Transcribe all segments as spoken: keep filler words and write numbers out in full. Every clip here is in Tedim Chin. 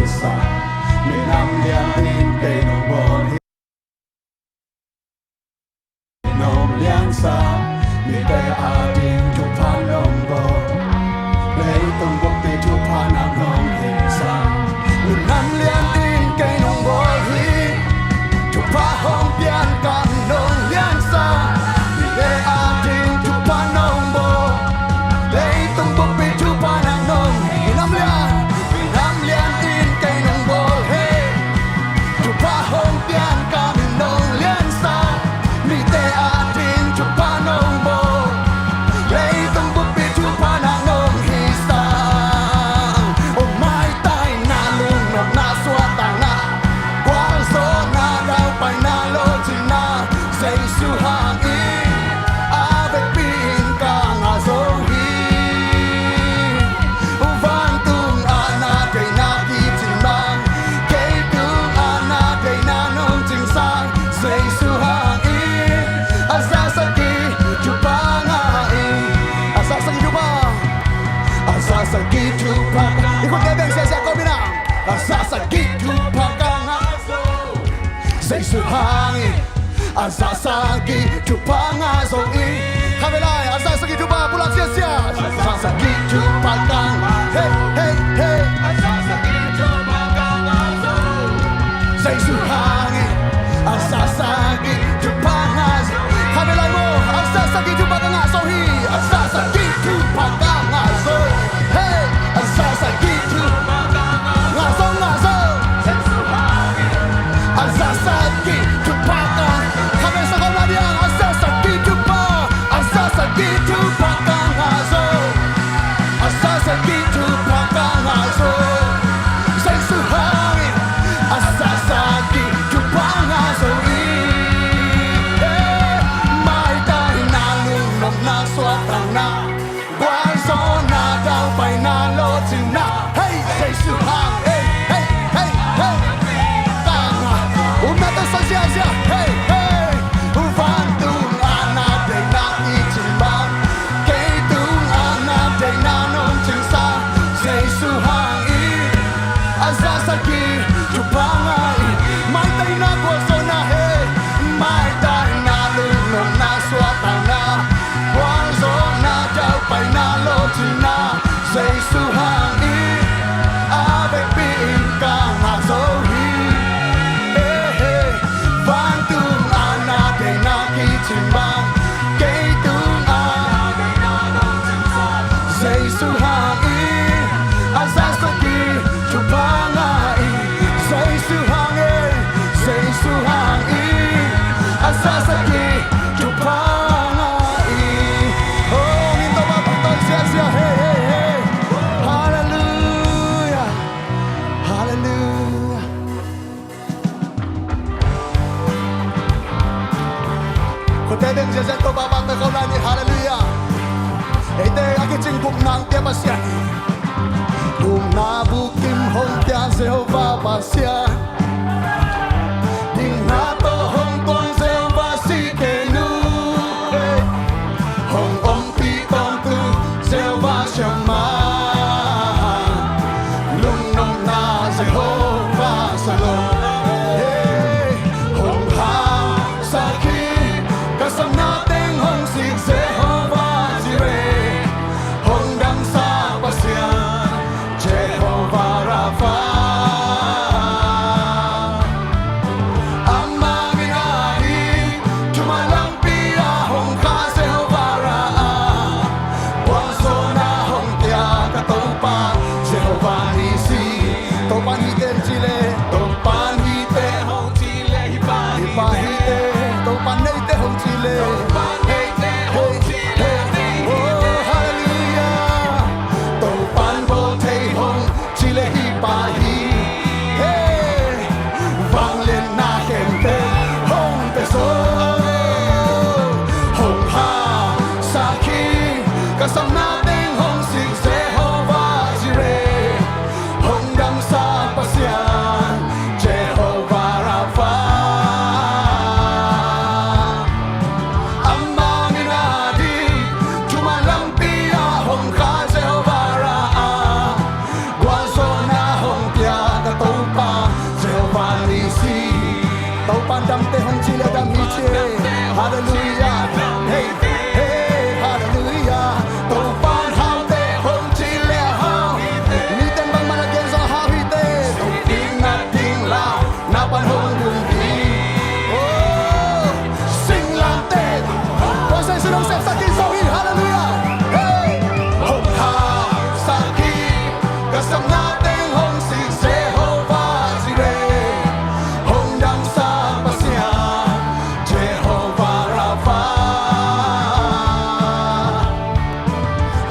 Minam lian in kei nong bawl hi. Nong liansa, mite ading thupha nong bawl. Leitung buppi thupha na nong hisa. Minam lian in kei nong bawl hi. Thupha hong pian ka nong liansa. Mite ading thupha nong bawl. Leitung buppi thupha na nong. Minam lian, minam lian in kei nong bawl hi. Thupha hong pian ka min nong liansa. Mite ading thupha nong bawl. Leitung buppi thupha na nong hisa. O maitaina, lungnopna, suahtakna, gualzawhna, daupaina, lawhcinna, Jesu hangin a vekpi in ka ngah zo hi. Vantung a na deihna kicing bang, kei tung a na deihna nong cingsak. Jesu hangin a zaksak hi thupha ngah in. A zaksak hi thupha. A zaksak hi thupha. I khut beng ziahziah ko mina. A zaksak hi thupha ka ngah zo. Jesu hangin a zaksak hi thupha ngah zo hi. Khatvei lai, a zaksak hi thupha, pulak ziahziah. A zaksak hi thupha ka ngah. Hey, hey, hey. A zaksak hi thupha ka ngah zo. Jesu hangin a zaksak hi thupha ngah zo. Khatvei lai maw, a zaksak hi thupha ka ngah zo hi. A zaksak hi thupha ka ngah zo. Hey, a zaksak hi thu. Ngah zo, ngah zo. A zaksak hi thupha ka. Khatvei sa ko na diang, a zaksak hi thupha. A zaksak hi thupha ka ngah zo. A zaksak hi thupha ka ngah zo. Jesu hangin a zaksak hi thupha ngah zo hi. Hey, maitaina, lungnopna, suahtakna, gualzawhna, daupaina, lawhcinna. Hey, Jesu hang, hey, hey, hey, hey. Tangah umna tawh sa ziahziah, hey, hey. Vantung a na deihna kicing bang, kei tung a na deihna nong cingsak. Jesu hangin a zaksak hi thupha ngah in. Maitaina, gualzawhna, hey. Maitaina, lungnopna, suahtakna, gualzawhna, daupaina, lawhcinna, Jesu hangin a vekpi in ka ngah zo hi. He, he. Vantung a na deihna kicing bang, kei tung a Jesu hangin a zaksak hi thupha ngah in. Jesu hangin, Jesu hangin a zaksak hi thupha ngah in. Oh, min Topa phattuam ziahziah, hey, hey, hey. Halleluiah. Halleluiah. Khutte beng ziahziah Topa phattuam ko lai ni, halleluiah. Eite a kicing gupna hong pia Pasian hi. Gupna bukim hong pia Jehovah Pasian. Dingna tawh hong tuang Jehovah Tsidkenu. Hong ompih tawntung Jehovah Shammah. Lungnopna Jehovah Shalom. Hey, hong hausak hi. Ka sapna teng hong sik Jehovah Jireh. Hong damsak Pasian Jehovah Rapha. Amah min a ding thuman lampi ah hong khah Jehovah Raah. Gualzawhna hong pia ka Topa Jehovah Nissi. Topa Nissi hong ci leh, Topa Nissi hong ci leh, hi pa hi te. Topa Neite hong ci leh, Topa Neite hong ci leh, hey, hey. Oh, halleluiah. Topa Bawlthei hong ci leh hi pa hi. Hey, vangliatna khempeuh hong pia zo. Hong hausak hi. Ka sapna teng hong sik Jehovah Jireh. Hong damsak Pasian Jehovah Rapha. Damte hong ci le dam hi ci. Halleluiah. Hei, hei, halleluiah. Topa'n haute hong ci le hau. Miteng bangmah na gen zong hau hi te. Tawh ding na ding lau na pan hong gum hi. Oh, singlamteh. Kuan sa in sin hong sepsak in zo hi. Halleluiah. Hei. Hong hausak hi. Ka sapna teng hong sik Jehovah Jireh. Hong damsak Pasian Jehovah Rapha.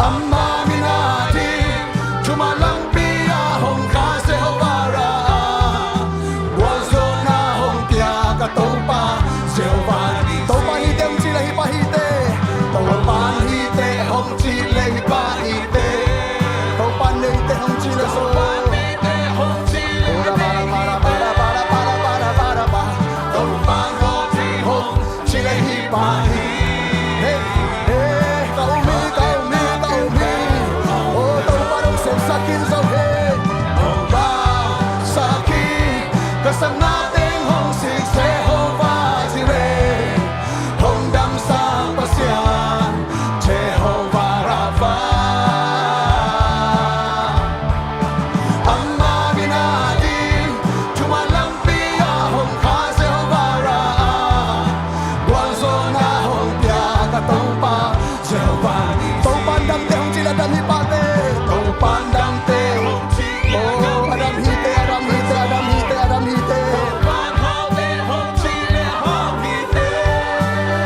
Ama min a ding thuman lampi ah hong kha Jehovah Rapha. Gualzawhna hong pia ka Topa Jehovah. Topa hite hong ci le hi pa hite. Topa hite hong ci le hi pa hite. Topa hite hong ci le zo. Para, para, para. Topa hong ci le hi pa hi. Hey, hey, ka um hi, ka um hi, ka um hi. Oh, Topa hong sepsak in zo hi. Hong hausak hi. Ka sapna teng hong sik Jehovah Jireh. Hong damsak Pasian Jehovah Rapha. Ama min a ding thuman lampi ah hong kha Jehovah Rapha. Gualzawhna hong pia ka Topa Jehovah. Topa'n damte hong ci le dam hi pate. Topa'n damte hong ci le dam hi te. Oh, a dam hi te, a dam hi te, a dam hi te, a dam hi te.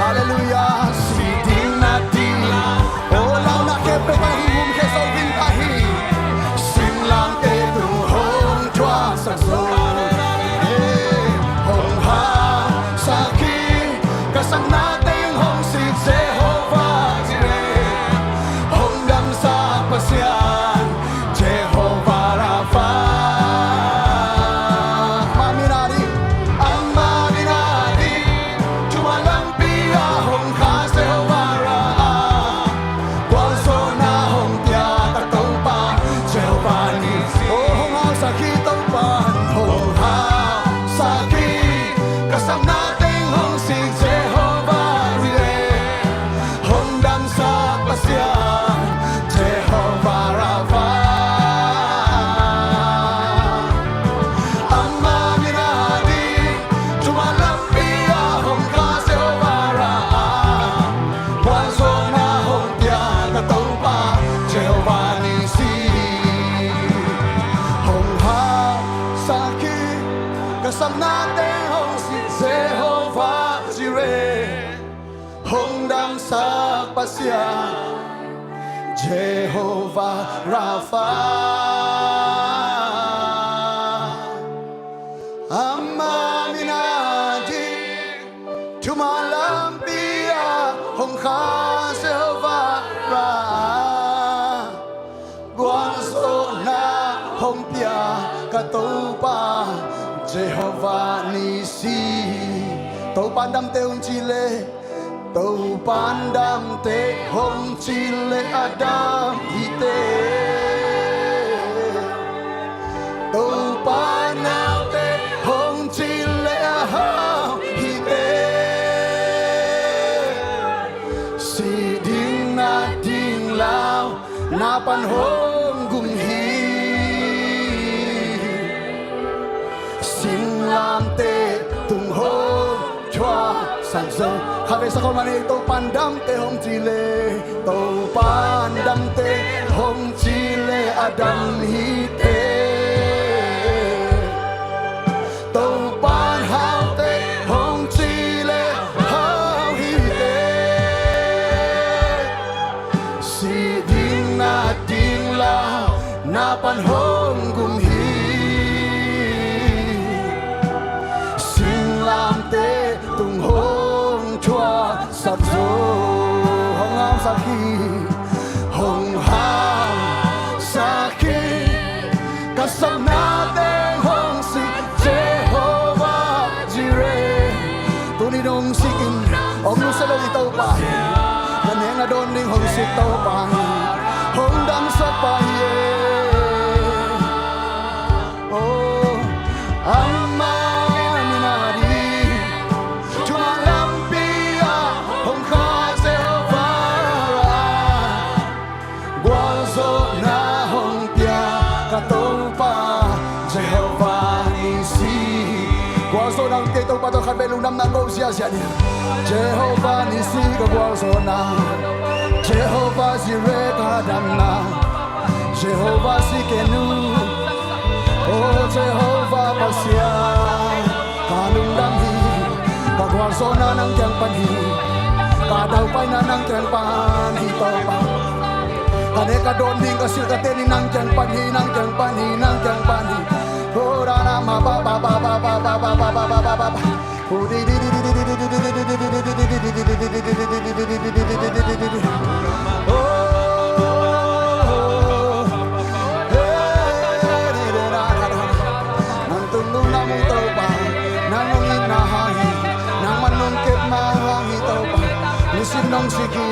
Halleluiah. Si ding na ding lau. Oh, launa khempeuh pan hong gum khia zo ding ahi. Singlamteh tung hong thuaksak zo. Hong hausak hi. Ka sapna teng hong sik Jehovah Jireh. Hong damsak Pasian Jehovah Rapha. Ama min a ding, ama min a ding thuman lampi ah hong kha Jehovah Rapha. Gualzawhna hong pia ka Topa Jehovah Nissi. Oh, hong hausak hi Topa, hong hausak hi. Ka sapna teng hong sik Jehovah Jireh. Hong damsak Pasian Jehovah Rapha. Ama min a ding thuman lampi ah hong kha Jehovah Rapha. Gualzawhna hong pia ka Topa Jehovah Nissi. Hong hausak hi. Ka sapna teng hong sik Jehovah Jireh. Hong damsak Pasian Jehovah Rapha. Ama min a ding thuman lampi ah hong kha Jehovah Rapha. Gualzawhna hong pia ka Topa Jehovah Nissi. Topa'n damte hong ci le, Topa'n damte hong ci le a dam hi te. Topa'n haute hong ci le a hau hi te. Si ding na ding lau na pan hong gum hi. Singlamteh tung hong thuaksak zo. Khatvei sa khawm a ni. Topa'n damte hong ci le, Topa'n damte hong ci le a dam hi te. Topa'n haute hong ci le hau hi te. Si ding na ding lau na pan hong gum hi. Singlamteh tung hong thuaksak zo. Hong hausak hi. Hong hausak hi. Ka sapna teng hong sik Jehovah Jireh. Tuni hong sik in, hong nusia lo i Topa hi. Na neng na dawn ding hong sik Topa hi. Hong damsak pa hi. Oh, ama min a ding Topa tawh khatvei lungdamna ko ziahziah ni. Jehovah Nissi ka gualzawhna, Jehovah Jireh ka damna, Jehovah Tsidkenu, O Jehovah Pasian, ka lungdam hi. Ka gualzawhna nang kiang pan hi. Ka daupaina nang kiang pan hi Topa. Ka nek ka dawn ding ka silh ka ten hi, nang kiang pan hi, nang kiang pan hi, nang kiang pan hi. Oh, da, da, ma, ba, ba. Oh, di, di, di. Oh, hey, di, di, da, da, da. Nang tung lungdam ung Topa, nang hong itna hang hi, nang man nong kepna hang hi Topa. Nisim nong sik hi,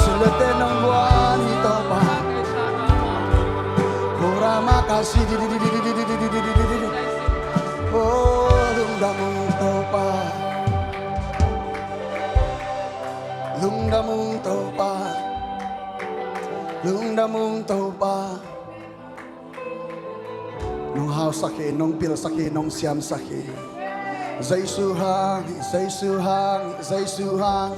silh le ten nong guan hi Topa. Kura makasi di di di di di di di di di di di di. Oh, lungdam ung Topa. Lungdam ung Topa. Lungdam ung Topa. Nong hausak hi, nong pilsak hi, nong siamsak hi. Jesu hang, Jesu hang, Jesu hang.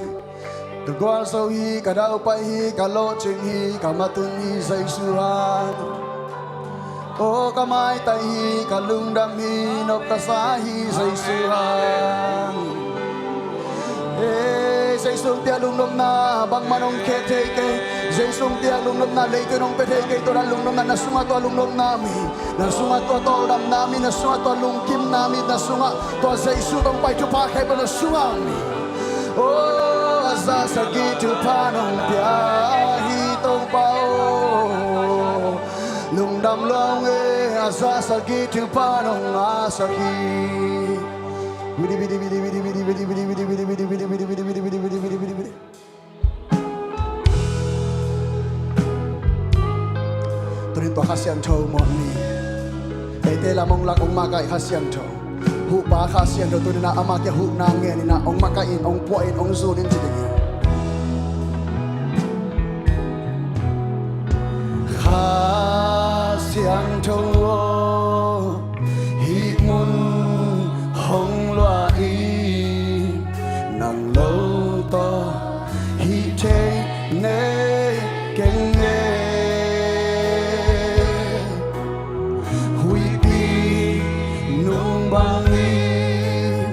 Ka gualzo hi, ka daupai hi, ka lawhcing hi, ka matun hi Jesu hang. Oh, ka maitai hi, ka lungdam hi, nop ka sa hi Jesu hang. Hey, Jesu hong piak lungnopna bangmah hong khe thei kei. Jesu hong piak lungnopna leitung hong pia thei kei. Tua dan lungnopna na sungah tua lungnopna mi, na sungah tua tawldamna mi, na sungah tua lungkimna mi, na sungah tua Jesu tawh hong pai thupha khempeuh na sungah mi. Oh, a za sagih thupha nong pia hi Topa oh. Lungdam lua ung e, a za sagih thupha nong ngahsak hi. Tuni tua Kha Siangtho muan ni. Eite lam hong lak hong makaih Kha Siangtho. Huhpa Kha Siangtho tuni-in ah ama kiang huhna ngen in ah hong makaih in, hong puah in, hong zun in ci ding hi. Kha Siangtho aw, hih mun hong luah in, nang lo tawh hih thei nei keng e. Huihpi nung bangin,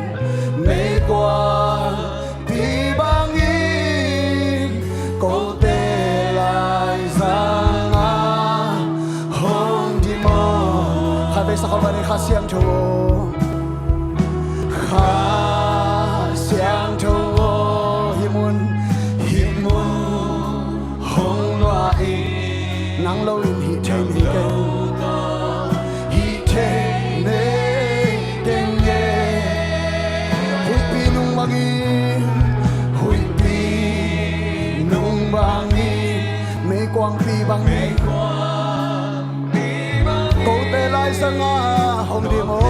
meikuangpi bangin, kote laizang ah hong dim aw. Khatvei sa khawm bang ni, Kha Siangtho aw. Kha Siangtho aw, hih mun, hih mun hong luah in, nang lo in hih thei nei keng, hih thei nei keng e. Huihpi nung bangin, huihpi nung bangin, meikuangpi bangin, kote laizang ah hong dim aw.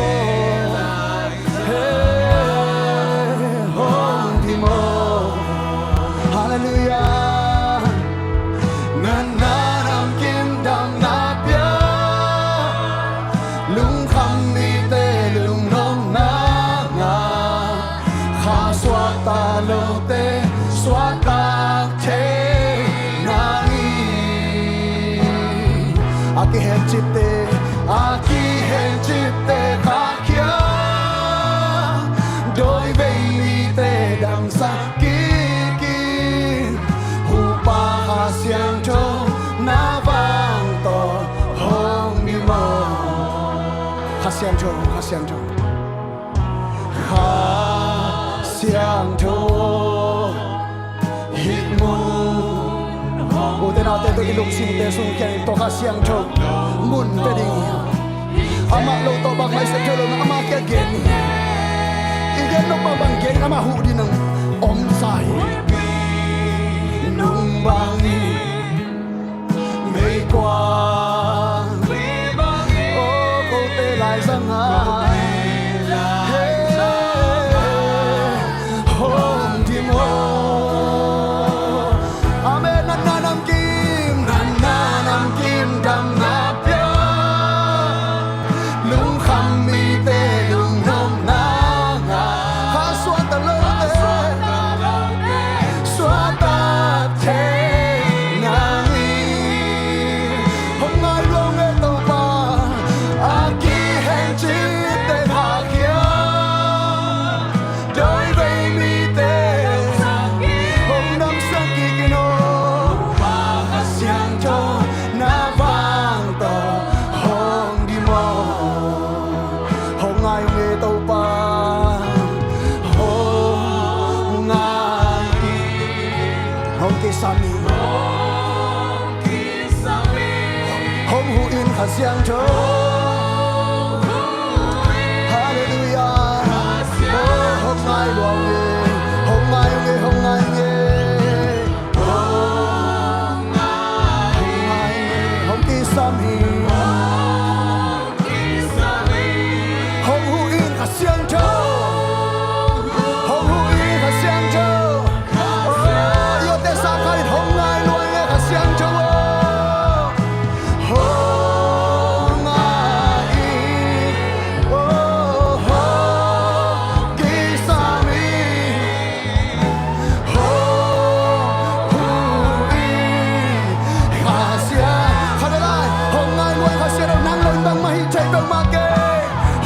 Hey, hong dim aw. Halleluiah. Natna namkim damna pia, lungkham mite lungnopna ngah, kha suakta lote suaktak thei nang hi. A kihencitte, a kihencitte khahkhia, dawivei mite damsak kik in, Huhpa Kha Siangtho na vang tawh hong dim aw. Kha Siangtho, Kha Siangtho. Kha Siangtho, hih mun. Ute naute, tua i lungsimte sung kiang in tua Kha Siangtho mun pia ding hi. Amah lo tawh bangmah i sep thei lo, amah kiang gen hi. I gen nop bangbang gen, amah huh ding nang om sa hi. Nung bangin, meikuang, oh, kote laizang ah, hey, hong dim aw. Amen. Natna namkim, natna namkim damna pia, lungkham mite lungnopna nga, Siangtho. Halleluiah. Oh, hong ngai lua ung e. Hong ngai ung e, hong ngai ung e. Hong ngai ung e, hong kisam hi. Hong huh in, Kha Siangtho. Hong huh in, Kha Siangtho. Oh, i awte sa kha in, hong ngai lua ing e, Kha Siangtho aw. Hong ngai in, oh, hong kisam in, hong huh in, Kha Siang. Kha le lai, hong ngai lua ing, Kha Siangtho, nang lo in bangmah hi thei peuhmah kei.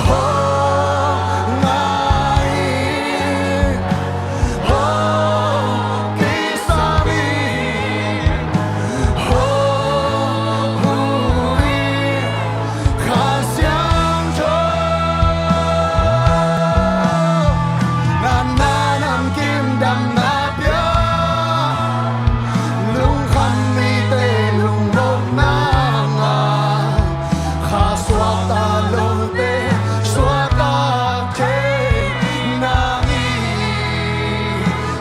Hong ngai in, hong kisam in, hong huh in, Kha Siangtho. Na, na namkim damna pia, lungkham mite lungnopna ngah, kha suakta lote suakta thei nang hi.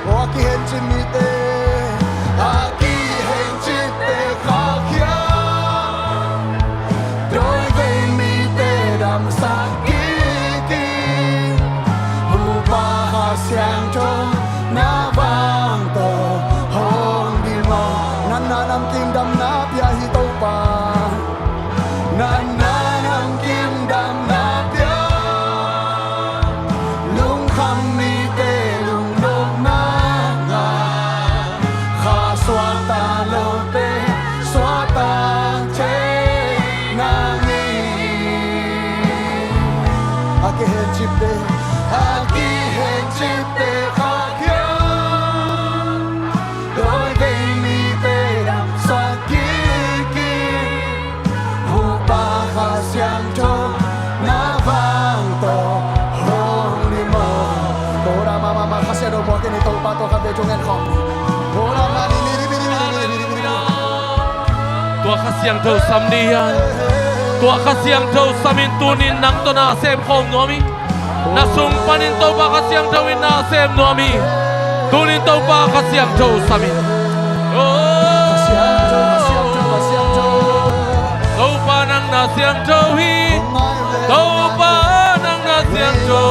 Oh, a kihencip mite, a kihencitte khahkhia, dawivei mite damsak kik in, Pu Pa Kha Siangtho na vang tawh hong dim aw. Natna namkim damna pia hi Topa. Natna namkim damna pia, lungkham mite lungnopna ngah, kha suakta lote suakta thei nang hi. A kihencipte, a kihencipte khahkhia, dawivei mite damsak kik in, Pu Pa Kha Siangtho na vang tawh hong dim aw. Kora mama ma Kha Siangtho buak in, i Topa tawh khat vei thu ngen khawm ni. Kora ma ni ni ni ni ni ni ni ni ni. Tua Kha Siangtho sam ni hiam? Tua Kha Siangtho sam in, tunin nang tawh na sem khawm nuam hi. Na sung panin Topa Kha Siangtho in na sem nuam hi. Tunin Topa Kha Siangtho sam in. Oh. Topa nang na siangtho hi. Topa nang na siangtho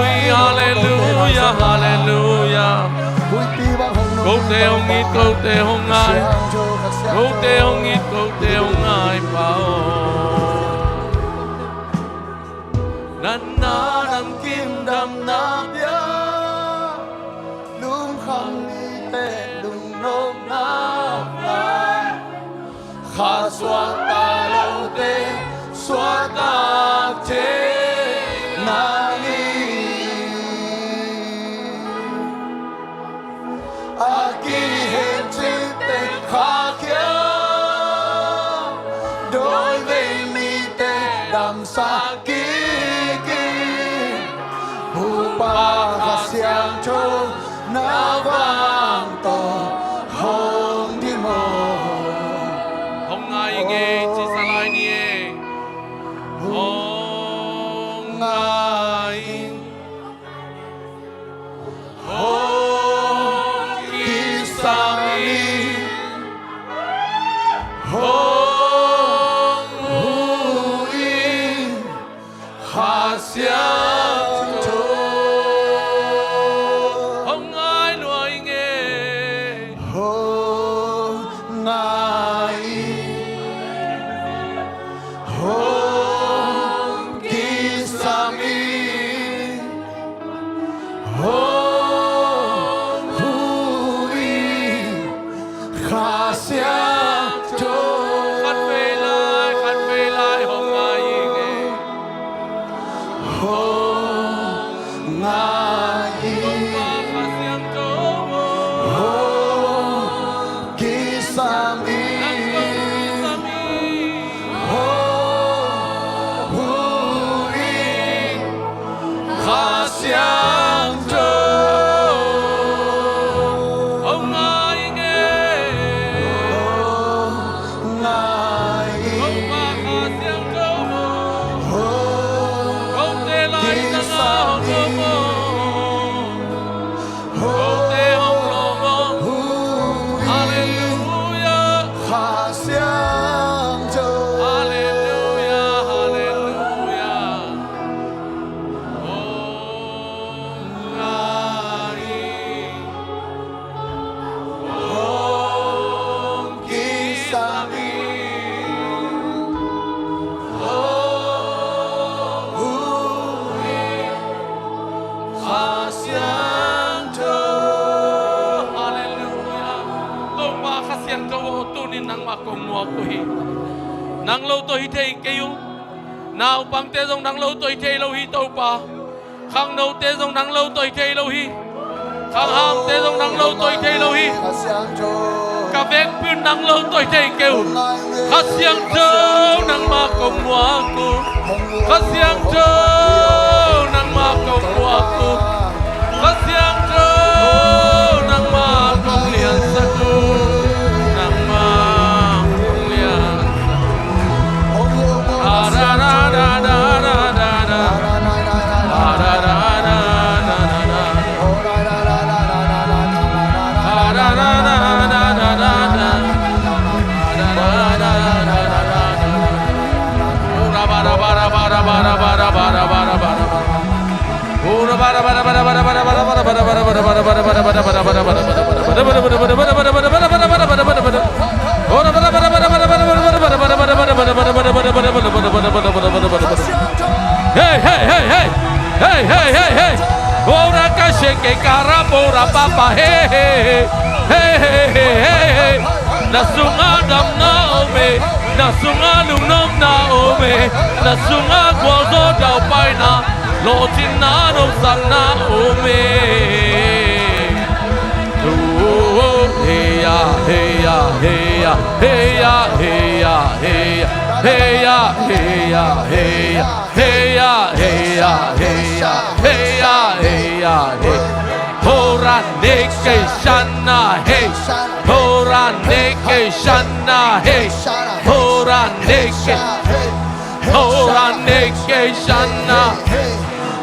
hi. Halleluiah, halleluiah. Kote hong it, kote hong ngai. Kote hong it, kote hong ngai pa aw. Natna namkim damna pia, lungkham mite lungnopna ngah, kha suakta lote suakta thei nang hi. A kihencipte khahkhia, dawivei mite damsak kik in, Pu Pa Kha Siangtho na vang tawh hong dim aw. Hong ngai ing e, ci sa lai ni e. Hong ngai ing. Hong kisam kong muak uh hi. Nang lo tawh hi thei kei uh. Naupangte zong nang lo tawh hi thei lo hi Topa. Khangnote zong nang lo tawh hi thei lo hi. Khanghamte zong nang lo tawh hi thei lo hi. Ka vekpi un nang lo tawh hi thei kei uh. Kha Siangtho nangmah kong muak uh. Kha Siangtho nangmah kong muak uh. Kha Siangtho nangmah kong liansak uh. Nangmah kong liansak uh. Hey, hey, hey, hey. Hey, hey, hey, hey. Ora ka sheke kara bora papa, hey, hey, hey. Hey, hey, hey, hey, hey. Na sunga damna om e, na sunga lungnopna om e, na sunga gualzo daupaina, lawhcinna nopsakna om e. Oh, hey ya, hey ya, hey ya, hey ya, hey ya, hey ya, hey ya, hey ya, hey ya. Hey ya, hey ya, hey ya, hey ya, hey. Hora neke shana, hey. Hora neke shana, hey. Hora neke, hora neke shana,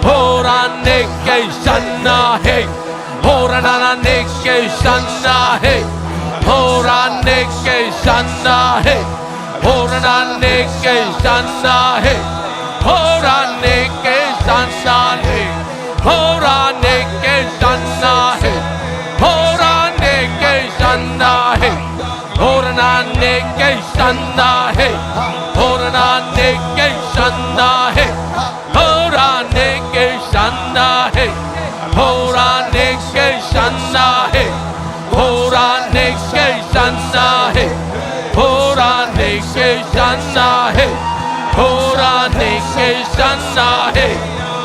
hora neke shana, hey. Hora nana neke shana, hey. Hora neke shana, hey. Hora neke shana, hey. Hora neke shana, hey. Hora neke shana, hey. Hora neke shana, hey. Hora neke shana, hey. Hora neke shana, hey. Hora neke shana, hey. Hora neke shana, hey. Hora neke shana, hey. Hora neke shana, hey. Hora neke shana, hey.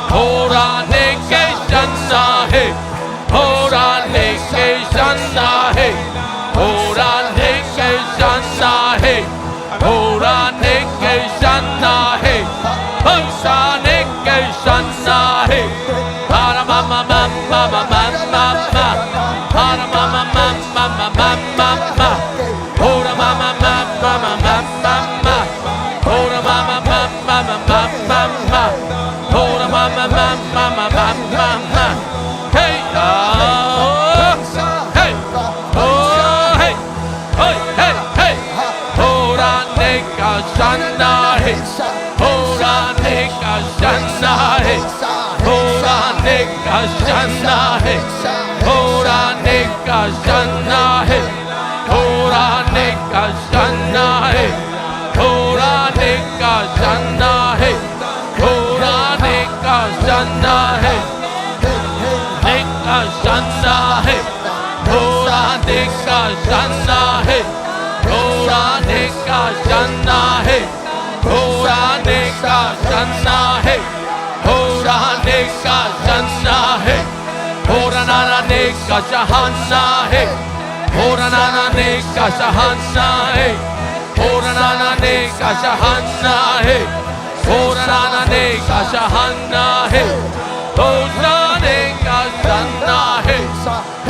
Hora neke shana, hey. Hora neke shana, hey. Hora neke shana, hey. Hora neke shana, hey. Hora neke shana, hey. Hora mama mama mama mama. Hora mama mama mama mama. Hora mama mama mama mama. Hora mama mama mama mama. Hora mama mama mama mama. Hey, ah, hey, oh, hey, hey, hey, hey. Hora neke shana, hey. Hora neke shana, hey. Hora neke shana, hey. Hora neke shana, hey. Hora neke shana, hey. Hora neke shana, hey. Hora neke shana, hey. Neke shana, hey. Hora neke shana, hey. Hora neke shana, hey. Hora neke shana, hey. Hora neke shana, hey. Hora nana neke shana, hey. Hora nana neke shana, hey. Hora nana neke shana, hey. Hora nana neke shana, hey. Hora neke shana, hey.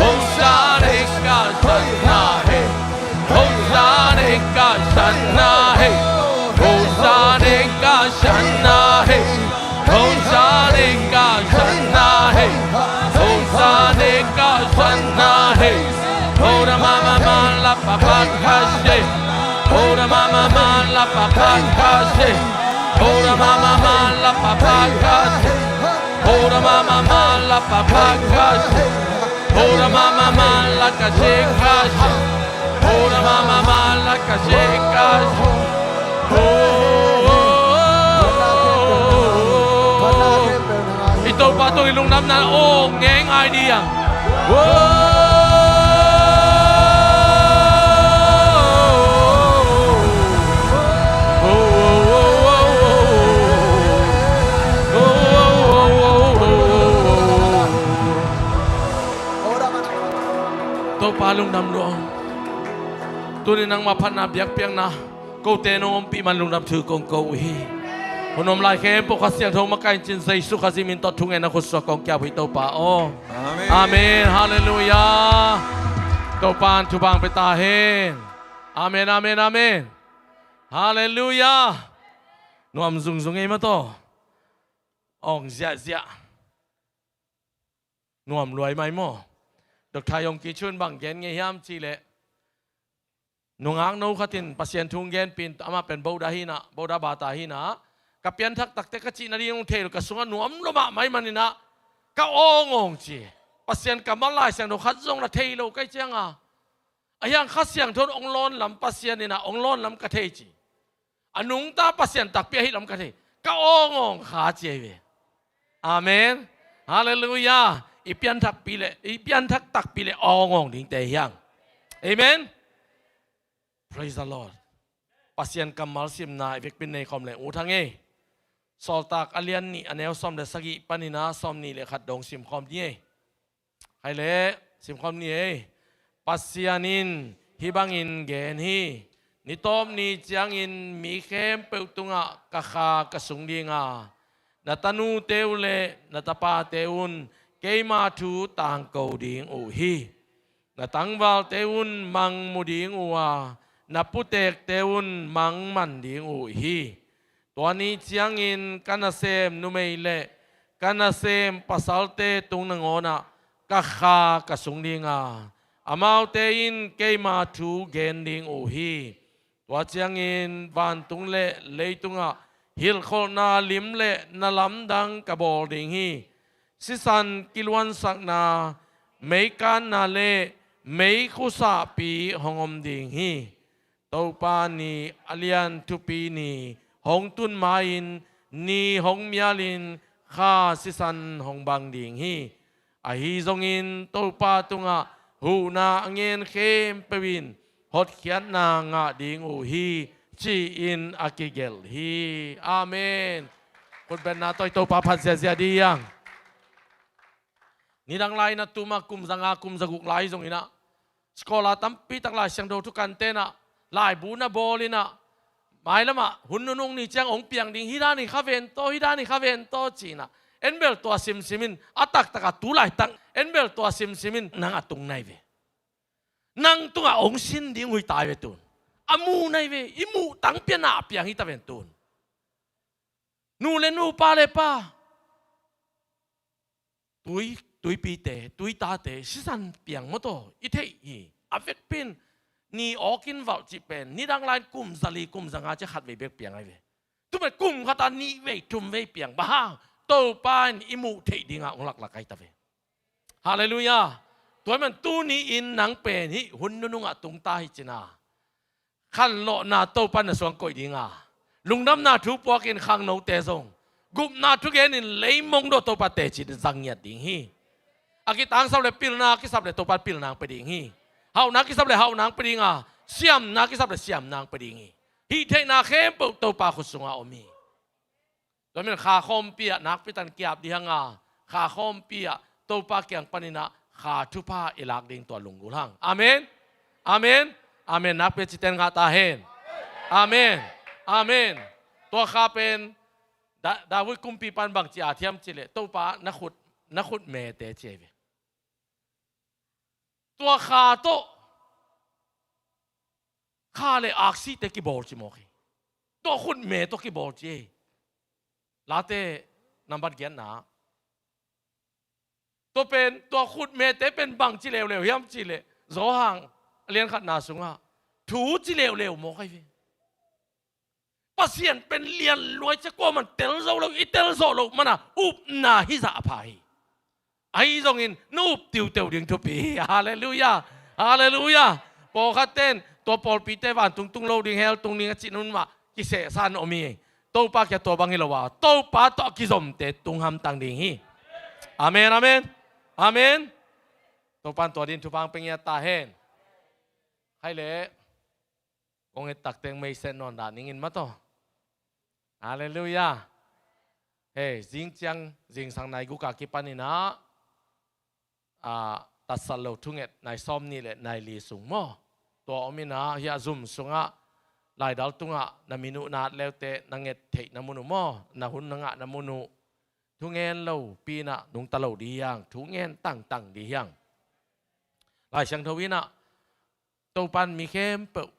Hora neke shana, hey. Hora neke shana, hey. Hora neke shana, hey. Hora neke shana, hey. Hora neke shana, hey. Hora mama mala papa kashe. Hora mama mala papa kashe. Hora mama mala papa kashe. Hora mama mala papa kashe. Hora mama mala kashe kashe. Hora mama mala kashe kashe. Oh, oh, oh, oh. I Topa tawh i lungdamna aw ngei ngai ding. Oh. Topa lungdam lua. Tuni nangmah phatna biakpiakna kote nong ompih man lungdam thu kong ko uh hi. Hun om lai khempeuh Kha Siangtho makaih in cin Jesu Khazih min tawh thungetna khutsuak kong kiap uh hi Topa aw. Amen. Amen. Halleluiah. Topa in thupha pia ta hen. Amen, amen, amen. Halleluiah. Nuam zungzung ei mah tawh. Awng ziahziah. Nuam luai mai maw? Doctor Yong Ki Chun bang gen ngei hiam cih leh, nungak no khat in Pasian thu hong genpih in, amah pen Buddha hi na, Buddha bata hi na, ka pianthak takte ka cih nading hong thei lo, ka sungah nuam lua mahmah ahih manin ah ka awngawng ci. Pasian kammal Lai Siangtho khat zong na thei lo ka hih ciangin ah, ahi hang Kha Siangtho in hong lawnlam Pasian in ah hong lawnlam ka thei ci. A nungta Pasian takpi ahih lam ka thei. Ka awngawng kha ci ahi ve. Amen. Halleluiah. I pianthakpi le, i pianthak takpi le awngawng dingte hi hang. Amen. Praise the Lord. Pasian kammal simna i vekpi in nei khawm leng ut hang ei. Sawltak a lian nih a neu sawm le sagih panin ah sawm nih le khat dong sim khawm ni ei. Hai leh, sim khawm ni ei. Pasian in hih bangin gen hi. Ni tawp ni ciangin mi khempeuh tungah ka Kha ka sung ding a, na tanute uh le na tapate un keima thu tangko ding uh hi. Na tangvalte un mang mu ding uh a, na putekte un mang man ding uh hi. Tua ni ciangin ka nasem numei le ka nasem pasalte tung nangawnah ka Kha ka sung ding a, amaute in keima thu gen ding uh hi. Tua ciangin vantung le leitungah hilhkholhna lim le na lamdang ka bawl ding hi. Sisan kiluansakna, meikatna le meikhusahpi hong om ding hi. Topa ni a lian thupi ni hong tun ma-in ni hong mialin Kha sisan hong bang ding hi. Ahi zongin Topa tungah huhna a ngen khempeuh in hotkhiatna ngah ding uh hi, ci-in a kigelh hi. Amen. Khutbetna tawh i Topa phat ziahziah ding hi hang. Nidang lai-in ah tu-in ah kum zanga kum zaguk lai zongin ah, scholar tampi tak Lai Siangtho thukan ten ah laibu na bawl in ah, mailamah hun nunung ni ciang hong piang ding, hih dan hi kha ven taw, hih dan hi kha ven taw ci-in ah, en bel tua simsim in, a taktak a tu laitak en bel tua simsim in nang a tung na hi ve. Nang tungah hong sin ding uh hi ta hi ve tun. A mu na hi ve, i muh tang pian a piang hi ta ven tun. Nu le nu, pa le pa, tui, tuipite, tuitate sisan piang maw taw i theih hi. A vekpi in ni awk in valh cih pen nidang lai-in kum zali kum zanga ciang khatvei bek piang ahi ve. Tu pen kum khat ah nihvei thumvei piang. Bang hang? Topa in i muh theih dingah hong laklak ahi ta ve. Halleluiah. Tua ahih manin tuni-in nang pen hih hun nunungah tung ta hi cin a, khanlawhna Topa in na suang koih ding a, lungdamna thu puakin khangnote zong, gupna thugenin leimong dawh Topa teci zang ngiat ding hi. A kitangsap le pilna a kisap le Topa in pilna hong pia ding hi. Hauhna a kisap le hauhna hong pia ding a, siamna a kisap le siamna hong pia ding hi. Hih theihna khempeuh Topa khut sungah om hi. Tua ahih manin kha khawmpi ah nakpi takin kiap ding hang a, kha khawmpi ah Topa kiang panin ah kha thupha i lak ding tua lunggulh hang. Amen. Amen. Amen. Nakpi a cite in ngah ta hen. Amen. Amen. Tua kha pen Da-, David kumpipa in bang ci a thiam cih leh, Topa na khut, na khut mete ci ahi ve. Tua kha tawh kha le aksite kibawl ci mawk hi. Tua khutme tawh kibawl ci hi. Late nambat giatna. Tua pen, tua khutmete pen bang ci leuleu hiam cih leh, Johan a lian khatna sungah thu ci leuleu mawk ahi ve. Pasian pen lian luai cia, kuaman tel zo lo, i tel zawh loh mana upna hizah a pha hi. Ahi zongin na up tiuteu ding thupi hi. Halleluiah. Halleluiah. Pawlkhatte in tua pawlpite vantung tung lo ding, hell tung ding a cih nunmah kisehsa in om hi. Topa kiang tua bang hi lo a, Topa tawh a kizomte tung hamtang ding hi. Amen, amen. Amen. Topa in tua dingin thupha hong pia ngiat ta hen. Hai leh. Kong et tak teng meiset nawn dah ning in maw taw. Halleluiah. Hei, zing ciang, zingsang nai guk a kipan in ah, ah, tatsat lo thunget nai sawm nih le nai li sung maw? Tua om inah hiah zum sungah laidal tungah na min uh na at leute na nget theihna mun uh maw? Na hun na ngahna mun uh thungen lo pi inah nungta lo dih hiang, thungen tangtang dih hiang. Lai Siangtho inah Topan mi khempeuh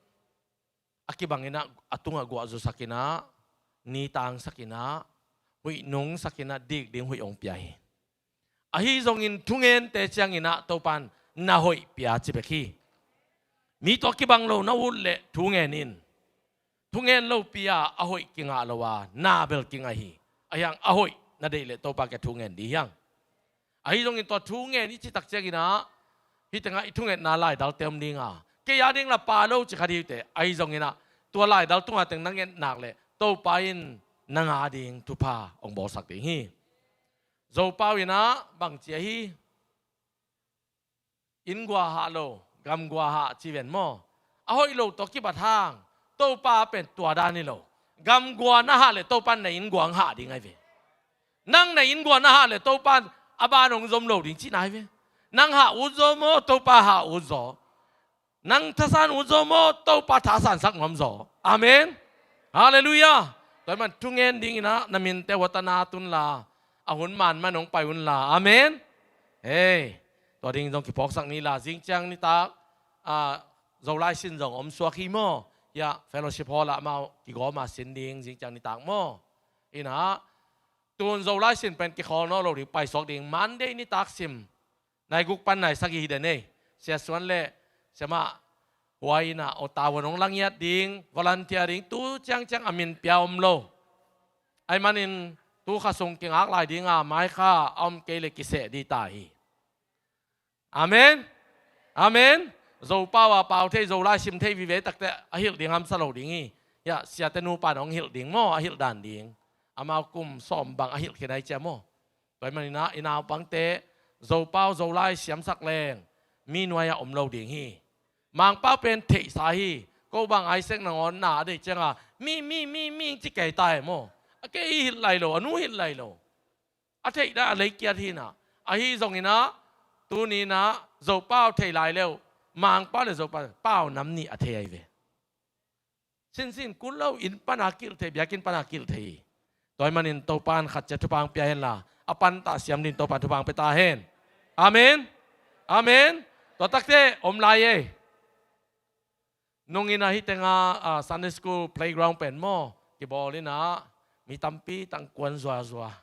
a kibang inah a tungah guahzusak inah, nitangsak inah, huih nungsak inah dik ding huih hong pia hi. Ahi zongin thungente ciang inah Topan na hoih pia ci bek hi. Mi tawh kibang lo na ut leh thungen in. Thungen lopi a a hoih kingah lo a na bel kingah hi. Ahi hang a hoih na deih leh Topa kiang thungen dih hiang. Ahi zongin tua thungen i cih tak ciang inah hih tengah i thungetna laidalte om ding a, kei a ding la pa lo ci kha dih uh teh. Ahi zong inah tua laidal tungah teng na nget nak leh Topa in nang a ding thupha hong bawlsak ding hi. Zopau inah bang ci ahi? Inn gua hah lo, gam gua hah ci ven maw? A hoih lo tawh kibat hang Topa pen tua dan hi lo. Gam gua na hah leh Topa in na inn gua hong hah ding ahi ve. Nang na inn gua na hah leh Topa in a ban hong zom lo ding cihna ahi ve. Nang hah ut zaw maw, Topa hah ut zaw? Nang thasan ut zaw maw, Topa thasansak nuam zaw? Amen. Halleluiah. Tua ahih man thungen ding inah na minte uh a tana tun la, a hun manman hong pai un la. Amen. Hei, tua ding zong kiphawksak ni la, zingciang nitak a, Zolai sin zong om suak hi maw? Hiah fellowship hall ah amau kigawm a sin ding zingciang nitak maw? Inah tun Zolai sin pen kikhawl nawn lo ding, paisuak ding. Monday nitak sim nai guk pan nai sagih hi den ei. Sia Suan le Sia Mah Huai inah awta wan hong langiat ding, volunteer ding, tu ciangciang a min pia om lo. Ahih manin tu kha sung kingak lai ding a, mai kha a om kei leh kiseh dih ta hi. Amen. Amen. Zopau a pau thei, Zolai sim thei vive tak teh a hilh ding hamsa lo ding hi. Hiah siate nupa in hong hilh ding maw, a hilh dan ding. Amau kum sawm bang a hilh khin ahi cia maw? Tua ahih man inah i naupangte Zopau Zolai siamsak leng mi nuai ah om lo ding hi. Mangpau pen theihsa hi. Ko bang Isaac nangawn na a deih ciangah mi, mi, mi, mi ci kei ta hi maw? A kei hilh lai lo, a nu hilh lai lo. A theih dan a lei kiat hi inah. Ahi zong inah tuni inah Zopau thei lai leuh, Mangpau le Zopau pau nam nih a thei ahi ve. Sinsin kul lo, inn pana kilh thei, biakinn pana kilh thei hi. Tua ahih manin Topa in khat ciat thupha hong pia hen la, a pantah siam ding Topa in thupha hong pia ta hen. Amen. Amen. Tua tak teh om lai ei. Nung inah hih tengah, ah, Sunday School playground pen maw, kibawl inah mi tampi tang kuan zuazua.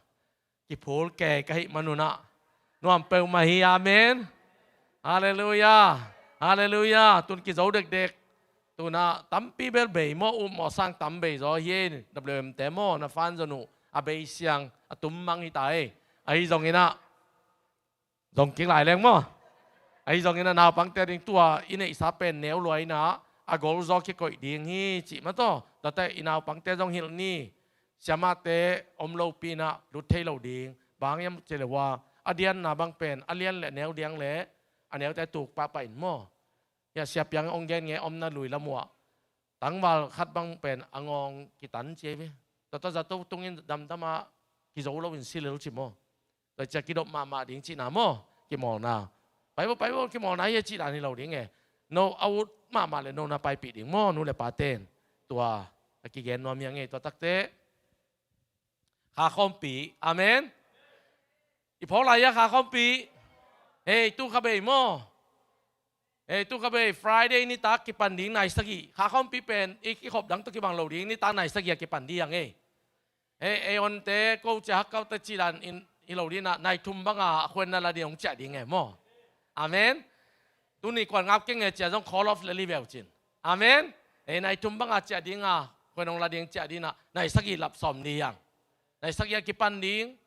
Kiphul kei ka hih man un ah nuam peuhmah hi. Amen. Halleluiah. Halleluiah. Tun kizo dekdek. Tun ah tampi bel bei maw, upmawh sang tam bei zaw hi ei. W M te maw, na fan zon uh a bei siang a tum mang hi ta ei. Ahi zong inah zong kik lai leng maw? Ahi zong inah naupangte ding tua i neihsa pen neu lua inah a gol zaw kikoih ding hi cih mah tawh. Tua teh i naupangte zong hilh ni. Siamahte om lopi inah lut thei lo ding. Bang hiam cih leh hua, a dianna bang pen a lian leh neu diang leh a neute tuk pahpah in maw? Hiah Sia Piang hong gen nge, omna lui lam uh ah tangval khat bang pen a ngawng kitan ci ahi ve. Tua tawh zato tungin damdam ah kizo loin si lel ci maw? Tua ciah kidop mahmah ding cihna maw? Kimawlna. Pai vo, pai vo, kimawlna hi a cih dan hi lo ding e. No a ut mahmah leh no na paipih ding maw, nu le pa ten? Tua a kigen nuam hi a ngei. Tua tak teh kha khawmpi. Amen. I phawk lai a kha khawmpi. Hei, tu kha bei maw? Hei, tu kha bei Friday nitak kipan ding nai sagih. Kha khawmpi pen i, i khop dang tawh kibang lo ding, nitak nai sagih a kipan ding hi a ngei. Hei, ei onte ko ciah hakkaute cih dan in hi lo ding inah nai thum banga a khuenna la ding hong ciah ding e maw? Amen. Tuni kuan ngap keng e ciah zong call off lel hi ve uh cin. Amen. Hei, nai thum banga ciah ding a, khuen hong la ding ciah ding inah nai sagih lap sawm ding hi hang. Nai sagih a kipan ding.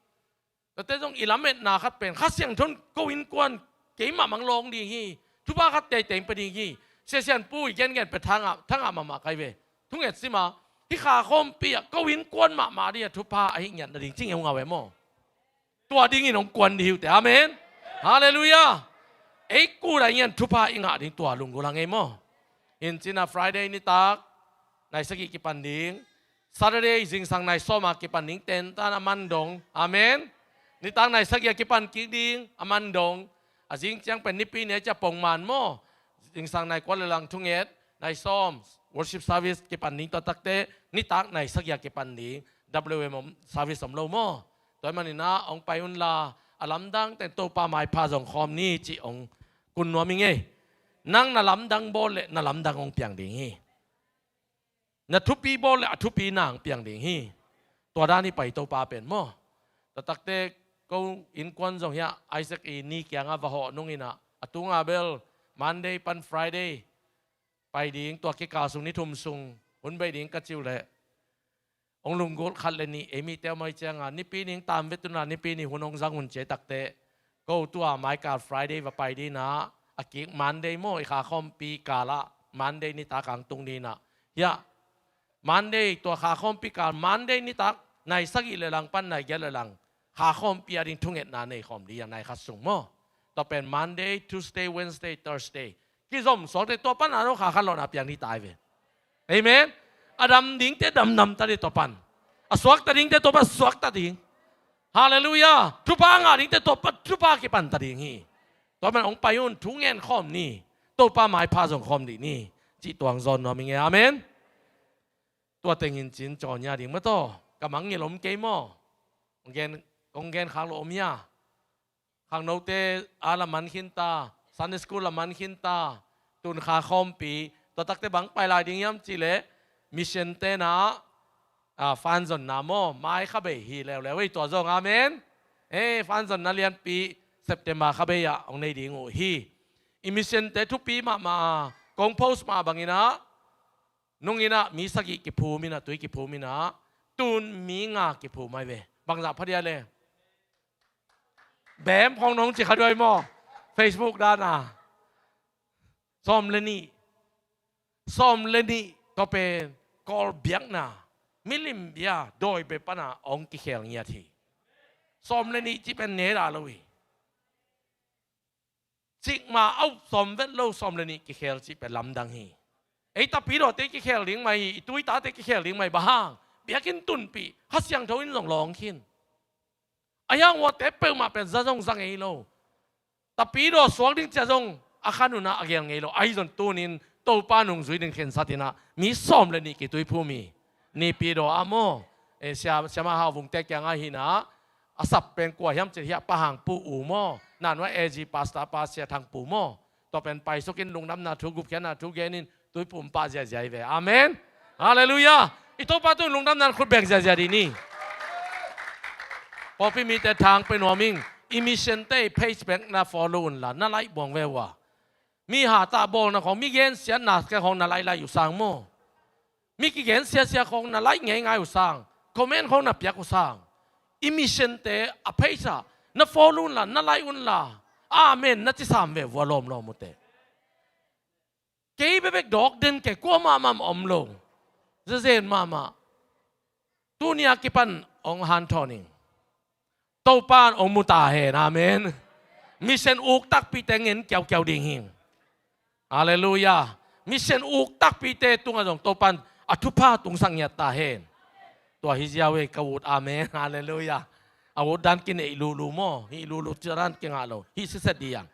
Tuate zong i lametna khat pen Kha Siangtho in ko innkuan keimah mang lawng ding hi. Thupha khat teitei in pia ding hi. Sia Sian Pu i gengen pen thangah, thangah mahmah kai ve. Thunget sim a, hih kha khawmpi ah ko innkuan mahmah ding a thupha ahi ngiat nading cing e, hong ngau e maw? Tua dingin hong kuan ding hi uh teh. Amen. Halleluiah. Ei kut a ngian thupha i ngah ding tua lunggulh a ngei maw? Hi cin ah Friday nitak nai sagih kipan ding. Saturday zingsang nai sawm a kipan ding, tentan a man dong. Amen. Nitak nai sagih a kipan kik ding, a man dong. A zing ciang pen Nipi ni a cia pongman maw. Zingsang nai kua le lang thunget, nai sawm worship service kipan ding, tua takte nitak nai sagih a kipan ding W M om, service om lo maw. Tua hi maninah hong pai unla, a lamdang ten Topa maipha zong khawm ni cih hong kun nuam ing ei. Nang na lamdang bawl leh na lamdang hong piang ding hi. Na thupi bawl leh a thupi nang piang ding hi. Tua dan hi pai Topa pen maw. Tua takte ko innkuan zong hiah Isaac i ni kiangah va hawh nunginah a tunga bel Monday pan Friday pai ding, tua kikal sung ni thum sung hun bei ding ka cih uh leh hong lunggulh khat le nih ei mite om ahih cianga Nipi ni hong tam vet unla Nipi ni hun hong zang un ci takte ko tua maikal Friday va pai dinah a kik Monday maw, i kha khawmpi kalah Monday nitak hong tung dinah. Hiah Monday tua kha khawmpi kal Monday nitak nai sagih le lang pan nai giat le lang kha khawmpi a ding thungetna nei khawm ding a nai khat sung maw. Tua pen Monday, Tuesday, Wednesday, Thursday kizom suakte tua pan a no kha khan lawhna piang ding tai ve. Amen. A dam dingte damdam ta ding tua pan. A suakta dingte tua pan suakta ding. Halleluiah. Thupha a ngah dingte tua pan thupha kipan ta ding hi. Tua pan hong pai un thu ngen khawm ni. Topa maipha zong khawm dih ni. Cih tua hong zawn nuam ing e. Amen. Tua tengin cin cawnya ding mataw ka mangngilh om kei maw? Kong gen, kong gen khak lo om hia? Khangnote a la man khinta, Sunday school la man khinta, tun kha khawmpi, tua takte bang pai lai ding hiam cihleh mission tenah a, fanzonna maw, mai kha bei hi leuleu ei tua zong. Amen. Ei fanzonna lianpi September kha bei ah hong nei ding uh hi. I mission te thupi mahmah a kong post mah banginah nunginah mi sagih kiphum inah tui kiphum inah tun mi nga kiphum ai ve. Bangzah phadia le bem khong nong ci kha duai maw? Facebook dana sawm le nih, sawm le nih tua pen Kawl biakna milim bia dawi be pana hong kikhel ngiat hi. Sawm le nih cih pen neda lo hi. Cikmah a up sawm vet lo sawm le nih kikhel cih pen lamdang hi. Ei tapidawte kikhel ding mai hi, i tuitate kikhel ding mai, bang hang? Biakinn tunpih, Kha Siangtho in zong lawng khin. A hiang uate peuhmah pen za zong za ngei lo. Tapidaw suak ding cia zong a khan unah a gel ngei lo. Ahi zong tunin Topa nungzui ding khensat inah mi sawm le nih kituiphum hi. Nipidaw ah maw, e, sia, siama Hau Vungte kiangah hinah a sap pen kua hiam cih hiah Pa Hang Pu U maw, nanua A G Pastor Pa Sia Thang Pu maw. Tua pen paisukin lungdamna thu gupkhiatna thu genin tuiphum pah ziazia hi ve. Amen. Halleluiah. I Topa tungin lungdamna khut beng ziazia dih ni. Pawlpi mite thang pe nuam ing. I mission te i page bek na follow unla na like buang ve uh a. Mi hatah bawlna khong, mi gensiatna khong na like like uh sang maw? Mi kigensiasia khong na like ngeingai uh sang, comment khong na piak uh sang, i mission te a page ah na follow unla na like unla amen na ci sam ve uh a lawmlawm uh teh. Kei bekbek dawk den kei, kua mahmah om lo. Zezen mahmah. Tuni a kipan hong hanthawn ing. Topa in hong mu ta hen. Amen. Mission uk takpite ngen kiaukiau ding hi. Halleluiah. Mission uk takpite tungah zong Topa in a thupha tungsak ngiat ta hen. Tua hi ziau ei ka ut. Amen. Halleluiah. A ut dan kineih lulu maw? Hih lulu cia dan kingah lo. Hih siset dih ang.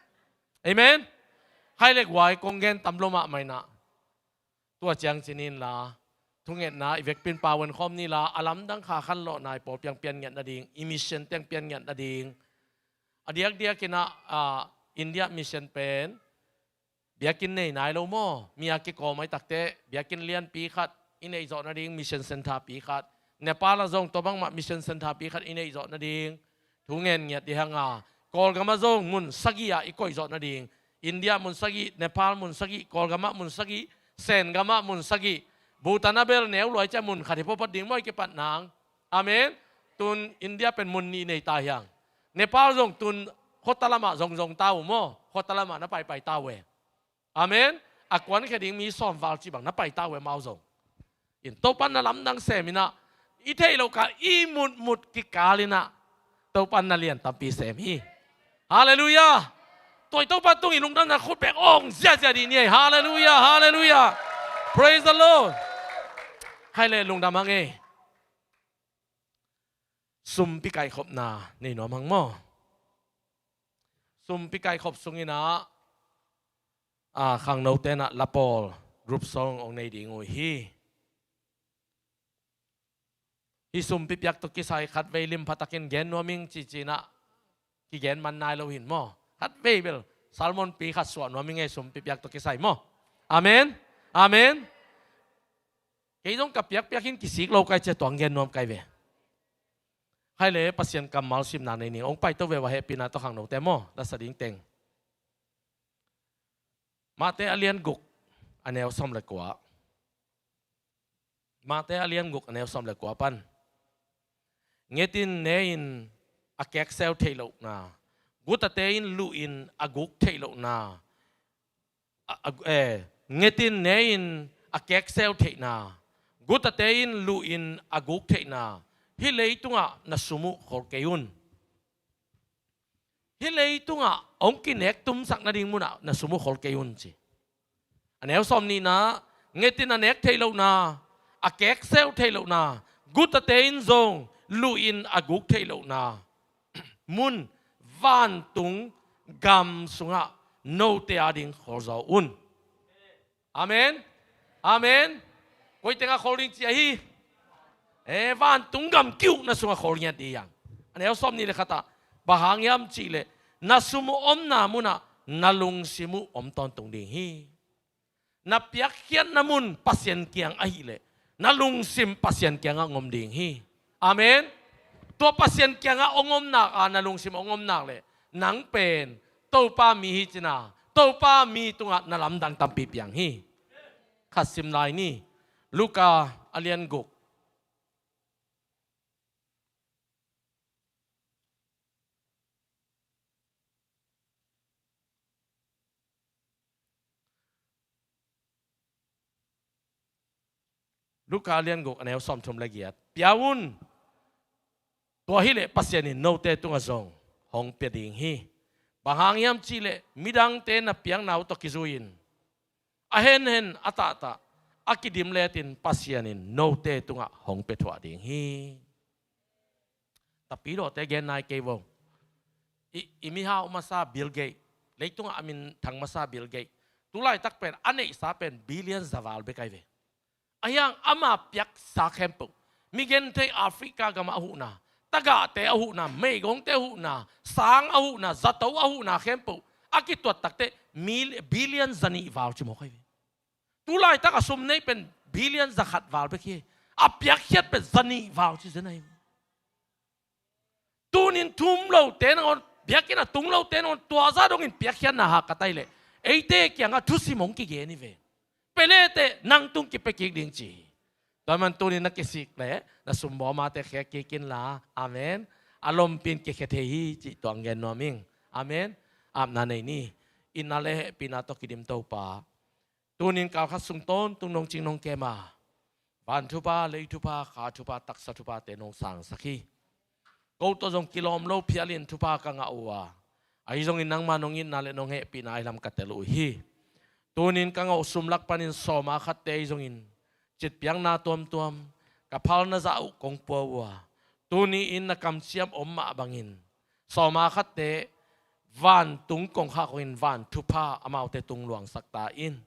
Amen. Khai lek uai kong gen tam lo mahmah inah. Tua ciang cinin la thungetna i vekpin pawen khawm ni la, a lamdang kha khan lawhna i pawlpi ang pian ngiat nading, i mission teng pian ngiat nading. A diakdiak inah, a, India mission pen biakinn nei nai lo maw? Mi a kikawm ai takte biakinn lianpi khat i neih zawh nading mission center pi khat. Nepal ah zong tua bangmah mission center pi khat i neih zawh nading thu ngen ngiat dih hanga. Kawlgam ah zong mun sagih ah i koih zawh nading. India mun sagih, Nepal mun sagih, Kawlgam ah mun sagih, Sengam ah mun sagih. Bhutan ah bel neu luai cia mun khat hi pawpat ding maw i kipat nang. Amen. Tun India pen mun nih nei ta hiang. Nepal zong tun khuata lamah zongzong ta uh maw? Khuata lamah na paipai ta uh e. Amen. A kuankhia ding mi sawm val cih bang na pai ta uh e mau zong. In Topa na lamdang sem inah i theih loh kal i mutmut kikal inah Topa na lian tampi sem hi. Halleluiah. Tua i Topa tung i lungdamna khut bek awng ziazia dih ni ei. Halleluiah. Halleluiah. Praise the Lord. Khai le lungdam hang ei. Sumpi kaikhopna nei nuam hang maw? Sumpi kaikhop sungin ah, a, khangnote in ah lapawl group song hong nei ding uh hi. Hih sumpi piak tawh kisai khatvei lim phatakin gen nuam ing ci-in ah kigen man nai lo hi maw. Khatvei bel sermon pi khat suah nuam ing ei, sumpi piak tawh kisai maw. Amen. Amen. Kei zong ka piakpiak in kisik lo kai cia, tuang gen nuam kai ve. Hai le, Pasian kammal simna nei ning. Hong paito ve, va hehpihna tawh khangnote maw. Lasa ding teng. Mate a lian guk, a neu sawm le kua. Mate a lian guk, a neu sawm le kua pan. Ngetin ne-in a kekseu theih lohna, gutate in luhin a guk theih lohna. A, a, eh, ngetin ne-in a kekseu theihna, gutate in luhin a guk theihna, hih leitungah na sum uh khol kei un. Hih leitungah hong kinek tumsak nading munah na sum uh khol kei un ci. A neu sawm nihna, ngetin a nek theih lohna, a kekseu theih lohna, gutate in zong luhin a guk theih lohna mun vantung gam sungah note ading khol zaw un. Amen. Amen. Koi tengah khol ding ci ahi? Eh, vantung gam kiuhna sungah khol ngiat ding hi hang. A neu sawm nih le khatah, bang hang hiam cihleh, na sum uh omna munah na lungsim uh om tawntung ding hi. Na piakkhiatna mun Pasian kiang ahileh, na lungsim Pasian kiangah hong om ding hi. Amen. Tua Pasian kiangah hong om nak a, na lungsim hong om nak leh, nang pen Topa mi hi cihna, Topa mi tungah na lamdang tampi piang hi. Khat sim lai ni. Luka a lian guk. Luka a lian guk, a neu sawmthum le giat. Pia un. Tua hileh Pasian in note tungah zong hong pia ding hi. Bang hang hiam cihleh, midangte na piakna uh tawh kizui-in a henhen, a tahtah, a kidim letin Pasian in note tungah hong pia thuah ding hi. Tapidawte gen nai kei vo. I, i mihau masa Bill Gates, leitungah a minthang masa Bill Gates, tu laitak pen a neihsa pen billion za val bek ahi ve. Ahi hang ama piaksa khempeuh, mi genthei Africa gamah a huhna, tagahte a huhna, meigongte a huhna, sang a huhna, zato a huhna khempeuh a kituat takteh mil-, billion za nih val ci mawk ahi ve. Tu laitak a sum nei pen billion za khat val bek hi. A piakkhiat pen za nih val ci zen ahi. Tunin thum lote nangawn, biakinn a tung lote nangawn, tua zah dongin piakkhiatna hahkat ahileh, eite kiangah thusim hong kigen hi ve. Pia le teh nang tung kipia kik ding ci hi. Tua man tunin na kisik leh na sum bawmate khek kik inla. Amen. A lompi in kikhia thei hi cih tuang gen nuam ing. Amen. Apna nei ni. Itna le hehpihna tawh kidim Topa, tunin kalkhat sung tawntung nong cing nong kem a, van thupha, lei thupha, kha thupha, taksa thuphate nong sangsak hi. Ko tawh zong kilawm lo phialin thupha ka ngah uh a, ahi zongin nangma nong itna le nong hehpihna ahi lam ka tel uh hi. Tunin ka ngah uh sum lak panin sawma khatte ahi zongin citpiakna tuamtuam, ka phalna zah uh kong pua uh a, tuni-in na kamciam om mah bangin sawma khatte vantung kongkhak hongin van thupha amaute tung luangsak ta in.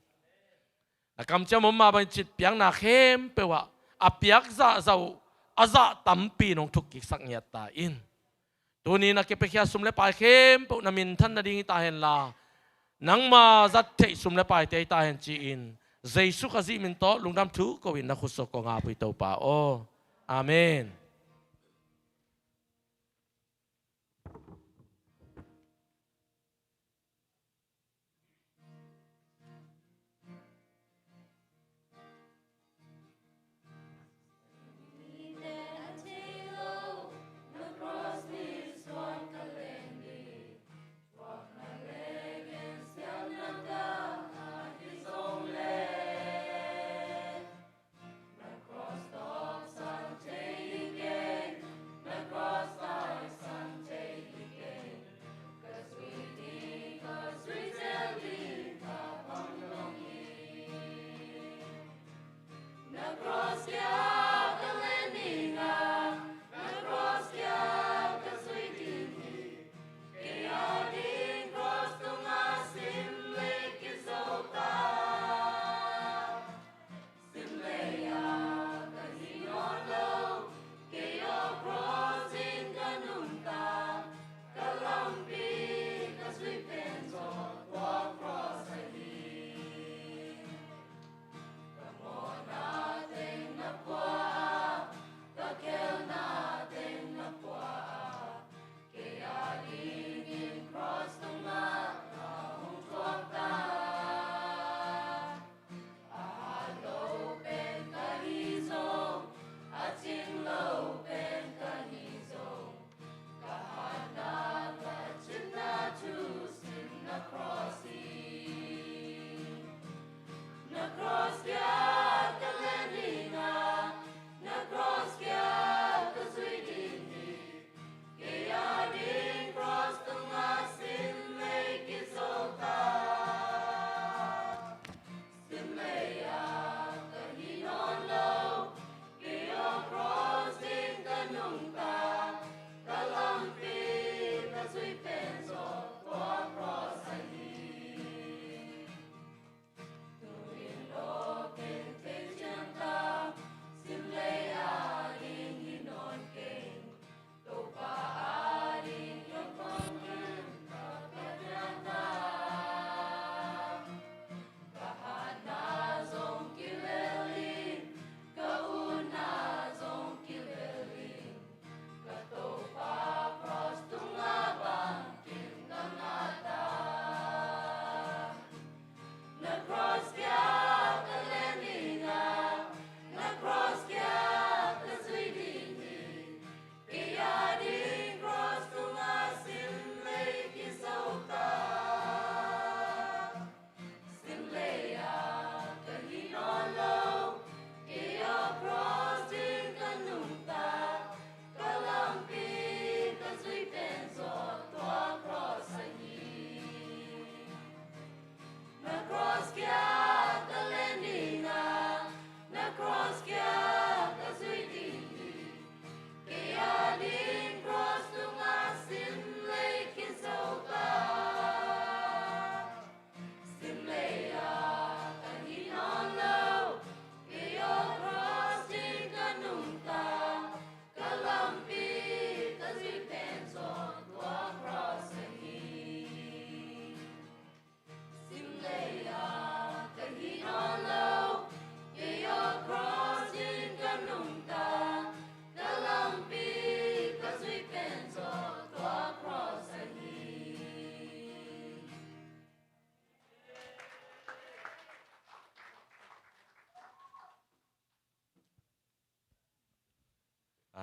Na kamciam om mah bangin citpiakna khempeuh ah a piak zahzah uh a zah tampi nong thukkiksak ngiat ta in. Tuni na kipiakhia sum le pai khempeuh na minthan nading hi ta henla, nangma zat theih sum le paite hi ta hen ci-in, Jesu Khazih min tawh lungdam thu ko-in na khutsuak kong ap uh hi Topa aw. Amen.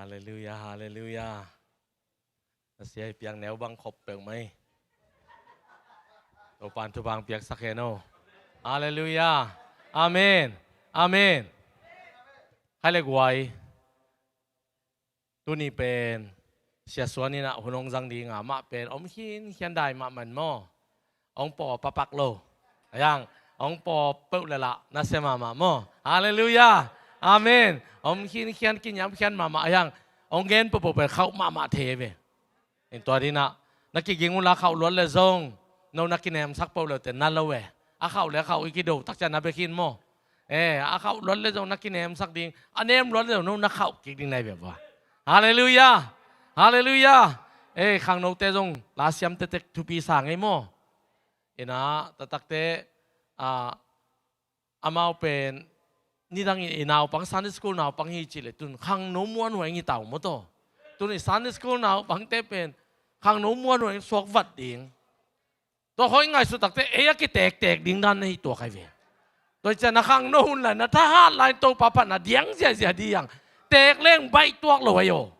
Halleluia, halleluia. Na sia i piang neu bang khop peuh mai. Topan thupha piaksak hen o. Halleluia. Amen. Amen. Khai le guai. Tuni pen Sia Suan in ah hun hong zang ding a, amah pen om khinkhian dai mahmah maw. Hong paw pakpak lo. Ahi hang hong paw peuh leh lah nasia mahmah maw. Halleluia. Amen. Om khinkhian kiniamkhian mahmah, ahi hang hong gen peuhpeuh pen khauh mahmah thei ve. In tua ding ah na kiging uh la khauh luat leh zong no na kinemsak peuh leh teh na lo ve. A khauh leh a khauh i kido tak ciang na bia khin maw. Eh, a khauh luat leh zong na kinemsak ding, a nem luat leh zong no na khauh kik ding na hi ve bua. Halleluia. Halleluia. Eh, khangnote zong la siam tektek thupi sa ngei maw. In ah taktakte, ah, amau pen nidang in i naupang Sunday school naupang hi cih leh tun khangno muanhuai in i tau maw taw. Tun i Sunday school naupangte pen khangno muanhuai in suak vat ding. Tua khawng i ngaihsut takte ei a kitektek ding dan na hi tuak hi ve. Tua hi ciang na khangno hun lai na thahat lai in Topa phatna diang ziahziah ding hi hang. Tek leng baih tuak lo hi aw.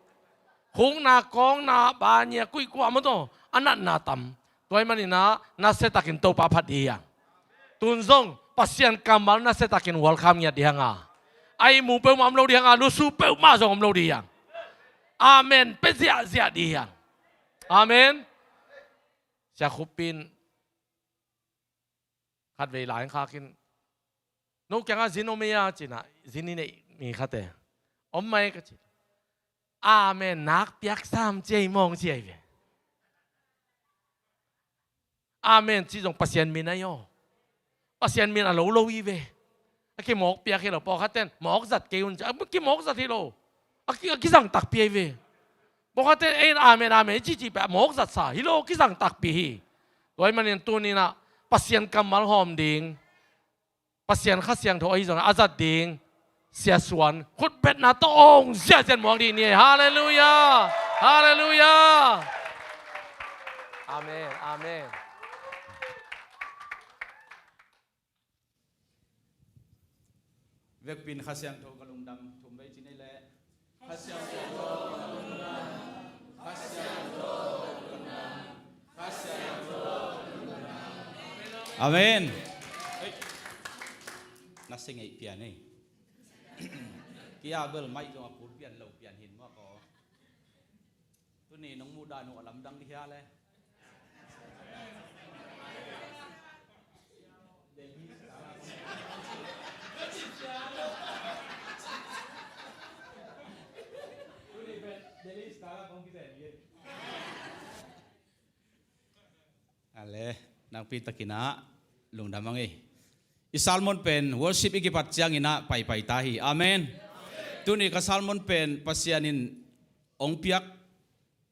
Khukna, kawkna, bania, kuihkuah maw taw, a natna tam. Tua ahih manin ah nasia takin Topa phat ding hi hang. Tun zong Pasian kammal nasia takin welcome ngiat ding hi hang a, a ihmu peuhmah om lo ding hi hang a, lusu peuhmah zong om lo ding hi hang. Amen pia ziahziah ding hi hang. Amen. Sia Khup in khatvei lai khak in, "No kiangah zin om ei a?" ci-in ah, zin i neih mi khat e, "Om mai," ka ci. "Amen nak piak sam ci ei mawng," ci ei ve. Amen cih zong Pasian min ahi aw. Pasian min a lo lo hi ve. A kimawk piak hi lo, pawlkhat ten mawk zat kei un ci, a kimawk zat hi lo. A ki, a kizang takpi ahi ve. Pawlkhat ten ei in amen, amen i cihcih peuh a mawk zatsa hi lo, kizang takpi hi. Tua ahih manin tuni-in ah Pasian kammal hawm ding, Pasian Kha Siangtho ahi zongin a zat ding Sia Suan khutbetna tawh ong ziahziah muak ding ni. Halleluia. Halleluia. Amen. Amen. Vekpi in Kha Siangtho ka lungdam thum vei ci ni leh. Kha Siangtho ka lungdam. Kha Siangtho ka lungdam. Kha Siangtho ka lungdam. Amen. Na sing ei pian ei. Kia bel mai zong a kul pian lo pian hin muak aw. Tuni nong muhdah uh a lamdang dih hia le. Ale, nakpi takin ah lungdam hang ei. I sermon pen worship i kipat ciangin ah paipai ta hi. Amen. Tuni ka sermon pen Pasian in hong piak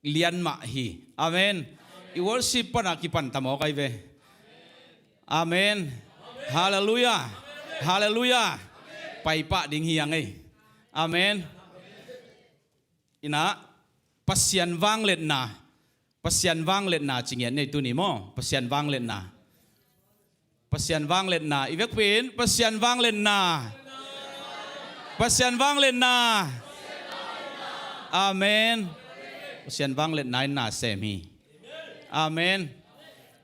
lian mah hi. Amen. I worship pan a kipan ta mawk ahi ve. Amen. Halleluia. Halleluia. Paipah ding hi hang ei. Amen. In ah Pasian vangliatna. Pasian vangliatna ci ngiat ni ei tuni maw. Pasian vangliatna. Pasian vangliatna. I vekpi in Pasian vangliatna. Pasian vangliatna. Amen. Pasian vangliatna in na sem hi. Amen.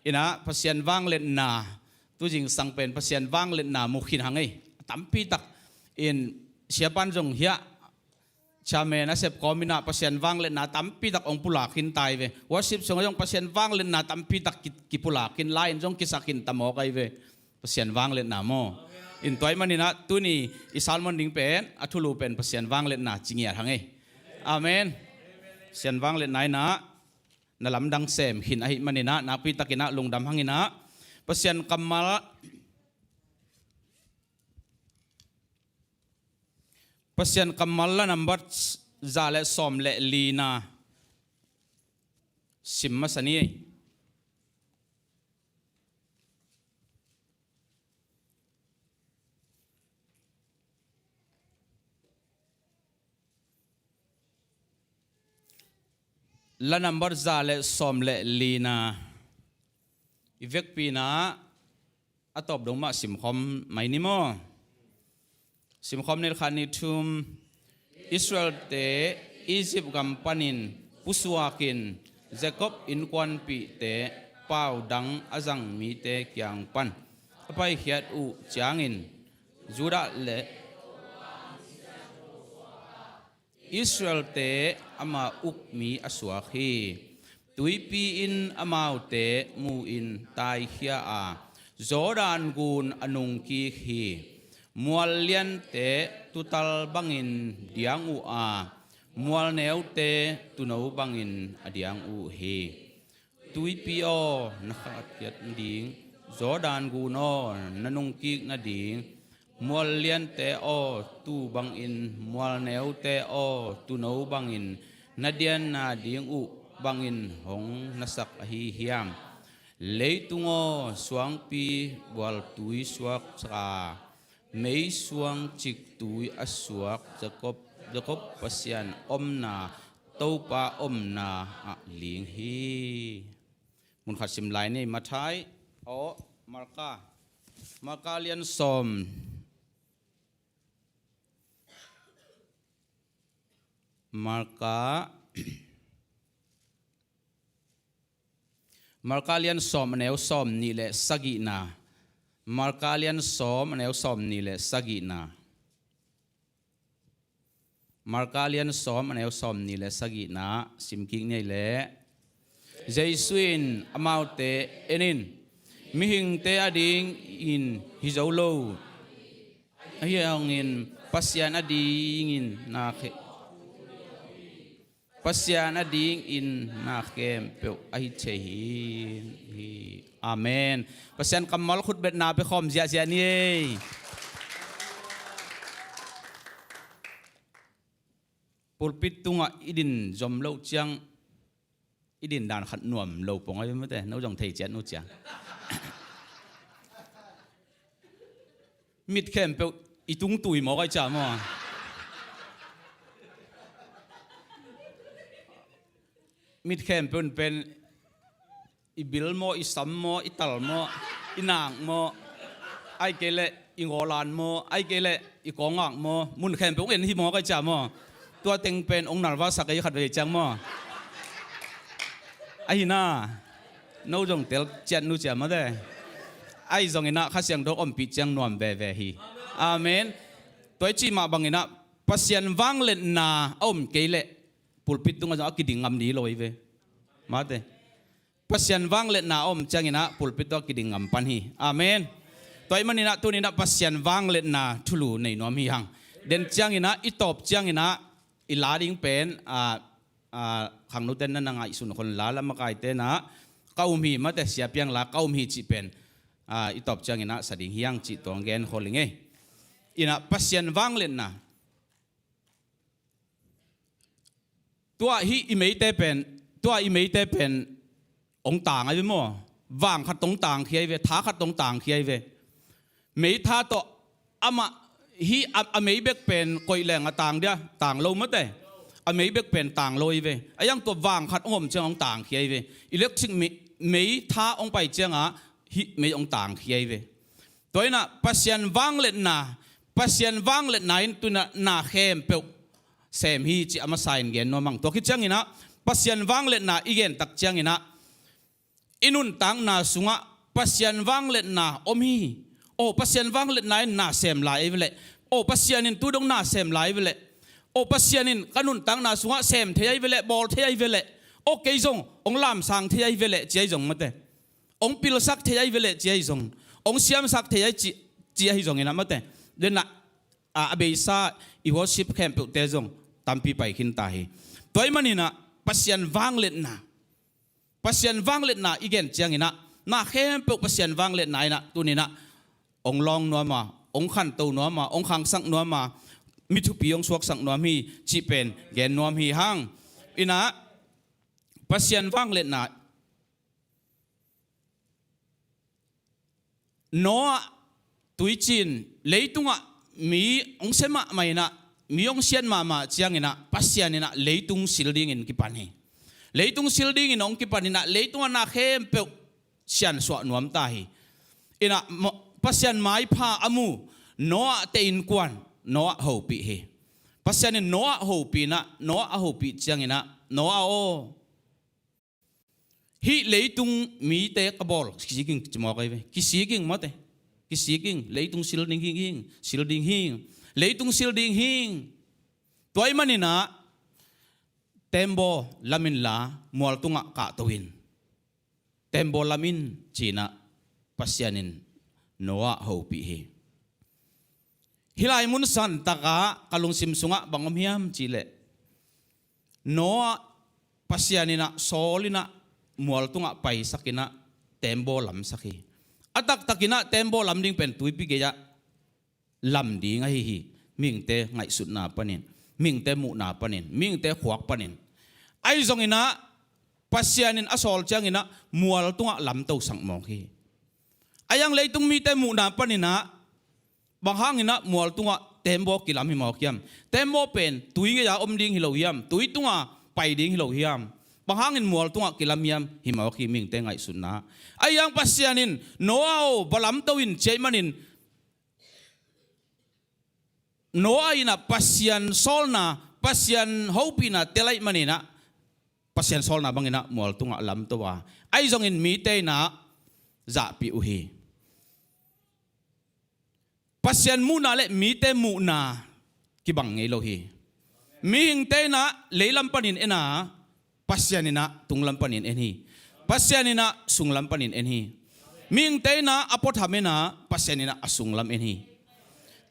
In ah Pasian vangliatna. Tu zingsang pen Pasian vangliatna mu khin hang ei. Tampi tak in siapan zong hiah Chairman a sep kawm in ah Pasian vangliatna tampi tak hong pulak khin ta hi ve. Worship sungah zong Pasian vangliatna tampi tak ki, kipulak khin, lai in zong kisak khin ta mawk ahi ve. Pasian vangliatna maw. In tua ahih manin ah tuni i sermon ding pen a thulu pen Pasian vangliatna ci ngiat hang ei. Amen. Pasian vangliatna in ah na lamdang sem khin ahih manin ah nakpi takin ah lungdam hang in ah Pasian kammal Pasian kammal la nambat za le sawm le lina sim masa ni ei. La nambat za le sawm le lina i vekpi in ah a tawp dong mah simkhawm mai ni maw. Simkhawm ni, khat ni thum. Israelte Egypt gam panin pusuakin Jacob innkuanpihte pau dang a zang mite kiang pan a paikhiat uh ciangin Judah le Israelte ama uk mi a suak hi. Tuipi in amaute mu-in taikhia a, Jordan gun a nungkik hi. Mual liante tutal bangin diang uh a, mual neute tuuno bangin a diang uh hi. Tuipi aw, na khatkhiat nading, Jordan gun aw, na nungkik nading, mual liante aw, tuu bangin, mual neute aw, tuuno bangin, na dian nading uh bangin hong na sak ahi hiam? Leitung aw, suangpi bualtui suaksak a, meisuang ciktui a suak Jacob, Jacob Pasian omna, Topa omna ah ling hi. Mun khat sim lai ni, Matthai, aw, Marka. Marka lian sawm. Marka. Marka lian sawm a neu sawm nih le sagihna. Marka lian sawm a neu sawm nih le sagihna. Marka lian sawm a neu sawm nih le sagihna simkik ni ei leh. Jesu in amaute en in, mihingte adingin hi zo lo, ahi hangin Pasian adingin na khe, Pasian adingin na khempeuh ahi thei hi. Amen. Pasian kammal khutbetna pia khawm ziahziah ni ei. Pulpit tungah i din zom loh ciang i din dan khat nuam lo pong ahi mate, no zong thei ciat nu ciang. Mit khempeuh i tungtui mawk ahi cia maw? Mit khempeuh in pen i bil maw, i sam maw, i tal maw, i nak maw, ai kei leh i ngawlan maw, ai kei leh i kawngak maw, mun khempeuh ong en hi mawk ahi cia maw? Tua teng pen ong nalvasak ei khat vei ciang maw? Ahi na, no zong tel ciat nu cia mate. Ahi zongin ah Kha Siangtho ompih ciang nuam veve hi. Amen. Tua i cih mah bangin ah Pasian vangliatna a om kei leh pulpit tungah zong a kiding ngam ni lo hi ve. Mate. Pasian vangliatna a om ciangin ah pulpit tawh a kiding ngam pan hi. Amen. Tua ahih manin ah tuni-in ah Pasian vangliatna thulu nei nuam hi hang. Den ciangin ah i tawp ciangin ah i la ding pen, ah, ah, khangnote na na ngaihsun khol la, la makaite in ah ka um hi mate, Sia Piang la ka um hi cih pen, ah, i tawp ciangin ah sa ding hi hang cih tua hong gen khol ing ei. In ah Pasian vangliatna. Tua hi i meite pen, tua i meite pen ong tang ahi ve maw? Vang khat tawh ong tangkhia ahi ve, tha khat tawh ong tangkhia ahi ve. Meitha tawh amah hi a, a mei bek pen koih leng a tang dia, tang lo mate. A mei bek pen tang lo ahi ve. A iang tua vang khat ong om ciang ong tangkhia ahi ve. Electric mei, meitha ong pai ciangah hih mei ong tangkhia ahi ve. Tua in ah Pasian vangliatna, Pasian vangliatna in tu-in ah na khempeuh sem hi cih a masa in gen nuam hang. Tua khit ciangin ah Pasian vangliatna i gen tak ciangin ah i nuntakna sungah Pasian vangliatna om hi. Aw, Pasian vangliatna in na sem lai ahi ve leh. Aw, Pasian in tu dong na sem lai ahi ve leh. Aw, Pasian in ka nuntakna sungah sem thei ahi ve leh, bawl thei ahi ve leh. Aw, kei zong ong lamsang thei ahi ve leh ci ahi zong mate. Ong pilsak thei ahi ve leh ci ahi zong, ong siamsak thei ahi ci, ci ahi zongin ah mate. Den ah, a, a beisa i worship khempeuhte zong tampi pai khin ta hi. Tua ahih manin ah Pasian vangliatna, Pasian vangliatna i gen ciangin ah na khempeuh Pasian vangliatna in ah tuni-in ah ong lawng nuam a, ong khanto nuam a, ong khangsak nuam a, mi thupi ong suaksak nuam hi cih pen gen nuam hi hang. In ah Pasian vangliatna Noah tuicin leitungah mi hong sia mahmah in ah, mi hong siat mahmah ciangin ah Pasian in ah leitung sil dingin kipan hi. Leitung sil dingin hong kipan in ah leitungah na khempeuh siansuah nuam ta hi. In ah mo-, Pasian maipha a mu Noah te innkuan Noah hopih hi. Pasian in Noah hopih inah, Noah a hopih cianginah, Noah aw, hih leitung mite ka bawl, kisik ing ci mawk ahi ve. Kisik ing mate. Kisik ing, leitung sil ding hing, hing, sil ding hing. Leitung sil ding hing. Tua ahih maninah tembaw lam inla mual tungah kahto in. Tembaw lam in cinah Pasian in Noah hopih hi. Hih lai mun santakah ka lungsim sungah bang om hiam cihleh, Noah Pasian inah sawl inah mual tungah paisak inah tembaw lamsak hi. A taktakinah tembaw lam ding pen tuipi gei-ah lam ding ahi hi. Mihingte ngaihsutna panin, mihingte muhna panin, mihingte khuak panin. Ahi zonginah Pasian in a sawl cianginah mual tungah lamtosak mawk hi. Ahi zong leitung mite muhna paninah bang hanginah mual tungah tembaw kilam hi mawk hiam? Tembaw pen tui gei-a om ding hi lo hiam? Tui tungah pai ding hi lo hiam? Bang hangin mual tungah kilam hiam? Hi mawk hi, mihingte ngaihsutna. Ahi zong Pasian in Noah aw, va lamto in ci ahih manin Noah inah Pasian sawlna, Pasian hopihna tel ahih maninah Pasian sawlna banginah mual tungah lamto a, ahi zongin mite inah zahpih uh hi. Pasian muhna le mite muhna kibang ngei lo hi. Mihingte inah leilam panin en a, Pasian inah tunglam panin en hi. Pasian inah sunglam panin en hi. Mihingte inah a puatham en a, Pasian inah a sunglam en hi.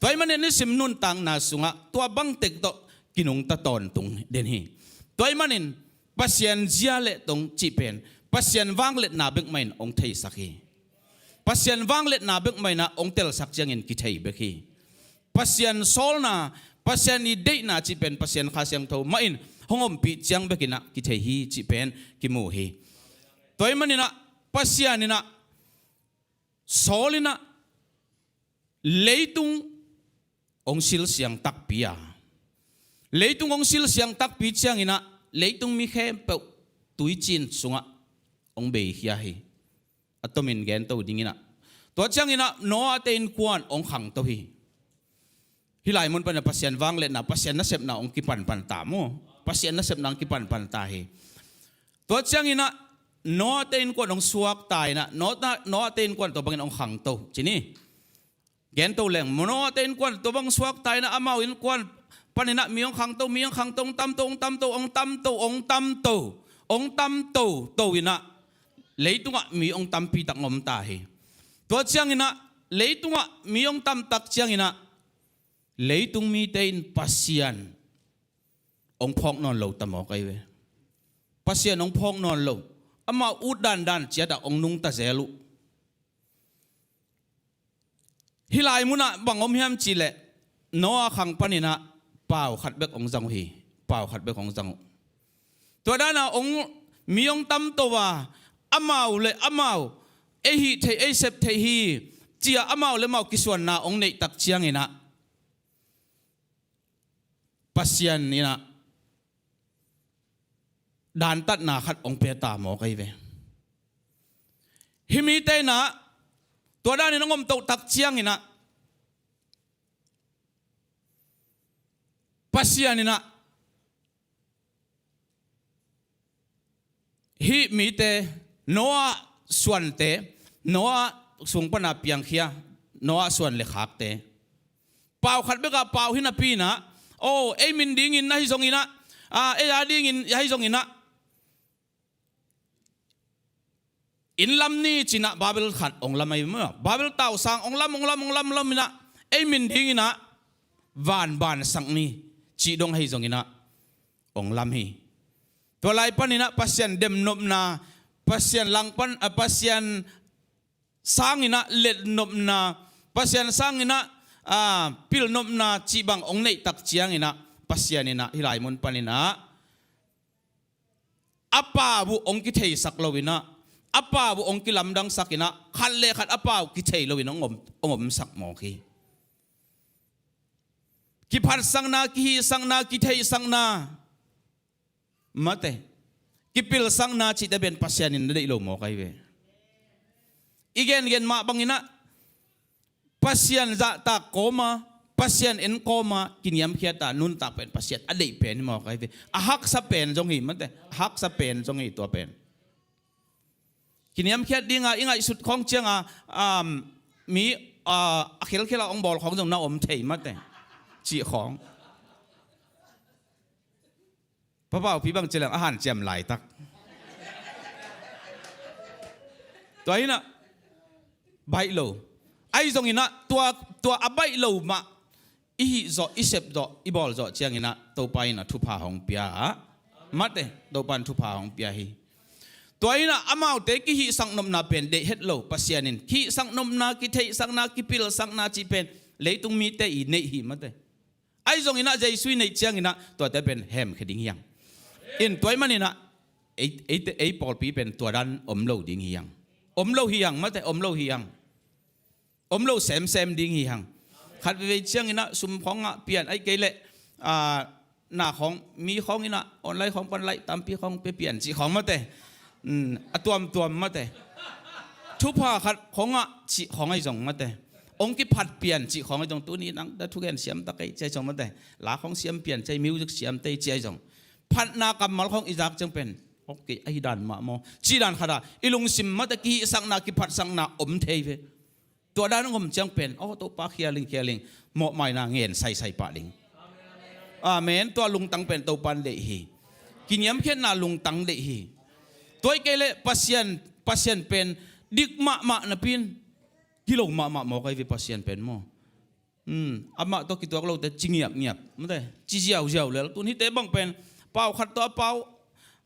Tua ahih manin nisim nuntakna sungah tua bangtek tawh kinungta tawntung den hi. Tua ahih manin Pasian zia le tong cih pen Pasian vangliatna bek mah in hong theisak hi. Pasian vangliatna bek mah inah hong telsak ciangin kithei bek hi. Pasian sawlna, Pasian i deihna cih pen Pasian Kha Siangtho mah in hong ompih ciang bekinah kithei hi cih pen kimu hi. Tua ahih maninah Pasian inah sawl inah leitung hong silsiang takpi a, leitung hong silsiang takpi cianginah leitung mi khempeuh tuicin sungah hong beikhia hi. A tomin gento dinginah, tua cianginah Noah te innkuan hong khangto hi. Hih lai mun paninah Pasian vangliatna, Pasian nasepna hong kipanpan ta maw? Pasian nasepna hong kipanpan ta hi. Tua cianginah Noah te innkuan hong suakta inah, Noah, Noah te innkuan tua bangin hong khangto ci ni. Gento leng, Noah te innkuan tua bang suakta inah amau innkuan paninah mi hong khangto, mi hong khangto, hong tamto, hong tamto, hong tamto, hong tamto, hong tamto to inah leitungah mi hong tampi tak hong om ta hi. Tua cianginah leitungah mi hong tamtak cianginah leitung mite in Pasian hong phawk nawn lo ta mawk ahi ve. Pasian hong phawk nawn lo. Amau ut dandan ciatah hong nungta zel uh. Hih lai munah bang om hiam cihleh, Noah khang paninah pau khat bek hong zang uh hi. Pau khat bek hong zang uh. Tua danah hong, mi hong tamto a, amau le amau ei hih theih, ei sep theih hi, ci-a amau le amau kisuanna hong neihtak cianginah Pasian inah dantatna khat hong pia ta mawk ahi ve. Hih mite inah tua danin hong omtohtak cianginah Pasian inah hih mite, Noah suante, Noah sung pana piangkhia Noah suan le khakte, pau khat bekah pau hi napi inah, aw, ei min dingin ahi zonginah, a, ei a dingin ahi zonginah inn lam ni cinah Babel khat hong lam ahi maw? Babel tausang hong lam, hong lam, hong lam, hong lam inah ei min dinginah vanbansak ni cih dong ahi zonginah hong lam hi. Tua lai paninah Pasian demnopna, Pasian langpan, a, Pasian sanginah letnopna, Pasian sanginah, a, pilnopna cih bang hong neihtak cianginah Pasian inah hih lai mun paninah a pau uh hong kitheisak lo inah, a pau uh hong kilamdangsak inah, khat le khat a pau kithei lo inah hong om, hong omsak mawk hi. Kiphatsakna, kihisakna, kitheihsakna, mate, kipilsakna cihte pen Pasian in na deih lo mawk ahi ve. I gengen mah banginah Pasian zahtak kawma, Pasian en kawma kiniamkhiat a nuntak pen Pasian a deih pen hi mawk ahi ve. A haksa pen zong hi mate, a haksa pen zong hi tua pen. Kiniamkhiat dinga i ngaihsut khawng cianga, um, mi, uh, a khelkhel a ong bawl khawng zong na om thei mate, cih khawng. Papaupi bang cilang a hanciam laitak. Tua hinah baih lo. Ahi zonginah tua, tua a baih lo mah i hih zawh, i sep zawh, i bawl zawh cianginah Topa in a thupha hong pia. Mate, Topa in thupha hong pia hi. Tua hinah amaute kihihsak nopna pen deih het lo Pasian in. Kihihsak nopna, kitheihsakna, kipilsakna cih pen leitung mite i neih hi mate. Ahi zonginah Jesu i neih cianginah tuate pen hemkhia ding hi hang. In tua ahih maninah ei, ei, ei pawlpi pen tua dan om lo ding hi hang. Om lo hi hang mate, om lo hi hang. Om lo semsem ding hi hang. Khat veivei cianginah sum khawngah pian ahi kei leh, ah, na khawng, mi khawnginah online khawng pan laih tampi khawng pia pian cih khawng mate. Um, a tuamtuam mate. Thupha khat khawngah cih khawng ahi zong mate. Ong kiphat pian cih khawng ahi zong, tuni nang da thugen siam ta kei ci ahi zong mate. La khawng siam pian ci ahi, music siam tei ci ahi zong. Phatna kammal khawng i zak ciang pen, okay, ahi dan mah maw, ci dan khatah i lungsim mate kihihsakna, kiphatsakna om thei ve. Tua dan hong om ciang pen, aw, Topa khial ing, khial ing, mawhmaina ngen saisai pah ding. Amen. Tua lungtang pen Topa in deih hi. Kiniamkhiatna lungtang deih hi. Tua hi kei leh Pasian, Pasian pen dik mahmah napi in gilo mahmah mawk ahi ve Pasian pen maw. Hmm, amah tawh kituak lote ci ngiapngiap mate, ci ziauziau lel. Tun hihte bang pen pau khat tawh a pau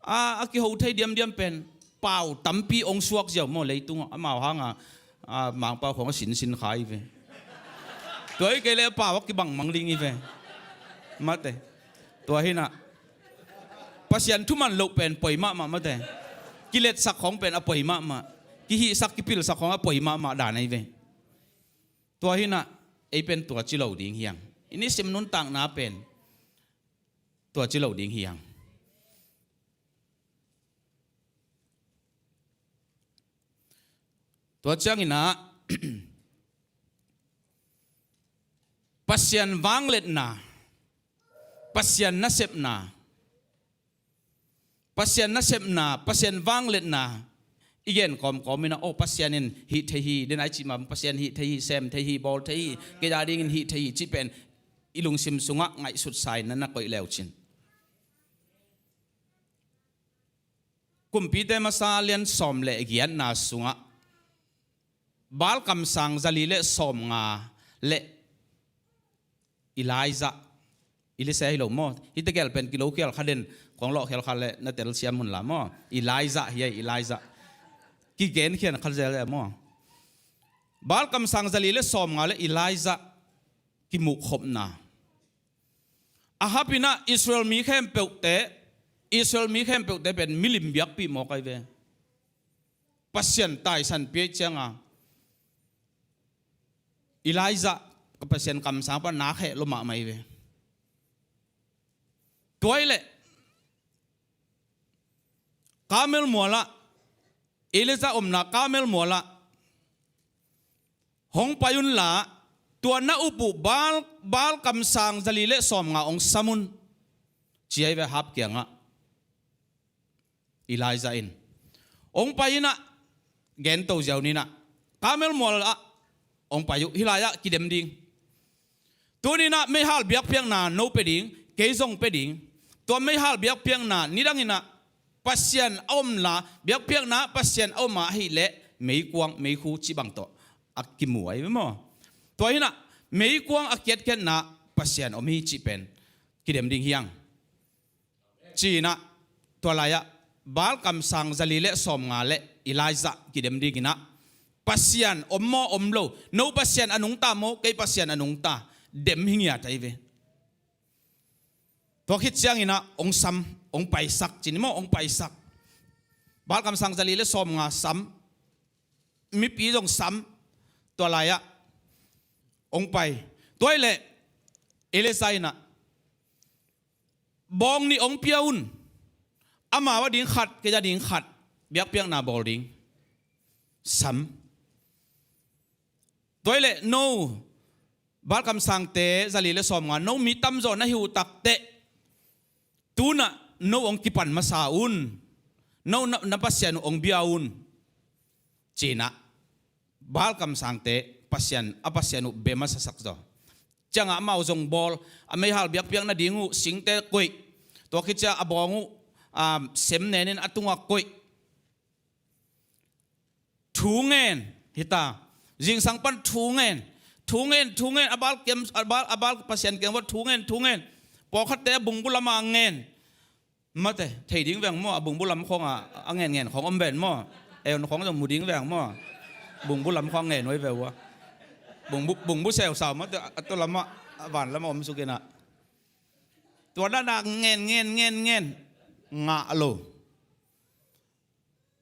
a, a kiho thei diamdiam pen pau tampi ong suak ziau maw leitungah, amau hanga, a, Mangpau khawng a sinsin kha hi ve. Tua hi kei leh a pau a kibangmang ding hi ve. Mate. Tua hinah Pasian thuman loh pen poi mahmah mate. Kiletsak khawng pen a poi mahmah. Kihihsak kipilsak khawng a poi mahmah dan ahi ve. Tua hinah ei pen tua ci lo ding hi hang. I nisim nuntakna pen tua ci lo ding hi hang. Tua cianginah Pasian vangliatna, Pasian nasepna, Pasian nasepna, Pasian vangliatna i gen kawmkawm inah, aw, Pasian in hih thei hi, den ai cih mah, Pasian hih thei hi, sem thei hi, bawl thei hi, kei a dingin hih thei hi cih pen i lungsim sungah ngaihsutsa in na na koih leucin. Kumpite masa lian sawm le giatna sungah Baal kamsang zali le sawmnga le Elijah, Elisha hi lo maw? Hihte gel pen kilo khial kha den, kong lawh khial kha le na tel siam hun la maw? Elijah hi ai, Elijah. Kigen khian kha zel e maw? Baal kamsang zali le sawmnga le Elijah kimuhkhopna. Ahab inah Israel mi khempeuhte, Israel mi khempeuhte pen milim biakpih mawk ahi ve. Pasian taisan piak cianga Elijah ka Pasian kamsang pan na kheh lo mahmah hi ve. Tua hi leh Karmel mualah, Elijah omna Karmel mualah hong pai unla, tua na up uh Baal, Baal kamsang zali le sawmnga hong sam un, ci ahi ve Ahab kiangah. Elijah in hong pai inah, gento ziau ninah Karmel mualah hong pai uh, hih lai-ah kidem ding. Tuninah meihal biakpiakna no pia ding, kei zong pia ding. Tua meihal biakpiakna nidanginah Pasian a omla, biakpiakna Pasian a om ahih leh meikuang, meikhu cih bang tawh a kimu ahi ve maw? Tua hinah meikuang a kiatkhiatna Pasian om hi cih pen kidem ding hi hang. Ci-inah tua lai-ah Baal kamsang zali le sawmnga le Elijah kidem dinginah Pasian om maw om lo, no Pasian a nungta maw, kei Pasian a nungta, dem hi ngiat ahi ve. Tua khit cianginah hong sam, hong paisak, ci ni maw, hong paisak. Baal kamsang zali le sawmnga sam, mipi zong sam, tua lai-ah hong pai. Tua hi leh Elijah inah bawng nih hong pia un. Amau a ding khat, kei a ding khat, biakpiakna bawl ding. Sam. Tua hi leh no, Baal kamsangte zali le sawmnga, no mi tamzaw na hi uh takteh, tunah no hong kipan masa un, no na, na Pasian uh hong bia un, cinah Baal kamsangte Pasian, a Pasian uh bia masasak zaw. Ciangah amau zong bawl, a meihal biakpiak nading uh singte koih, tua khit ciang a bawng uh, um, sem nenin a tungah koih. Thu ngen hita. Zingsang pan thu ngen. Thu ngen, thu ngen, a Baal kiam, a Baal, a Baal Pasian kiam vawt thu ngen, thu ngen. Pawlkhatte a bungbu lamah ngen. Mate, thei ding veng maw, a bungbu lam khawngah a ngen ngen khawng om ven maw. Eun khawng zong mu ding veng maw. Bungbu lam khawng ngen oi ve ua. Bungbu, bungbu seusau mate, a tua lamah, a van lamah om sukinah. Tua dana ngen, ngen, ngen, ngen. Ngah lo.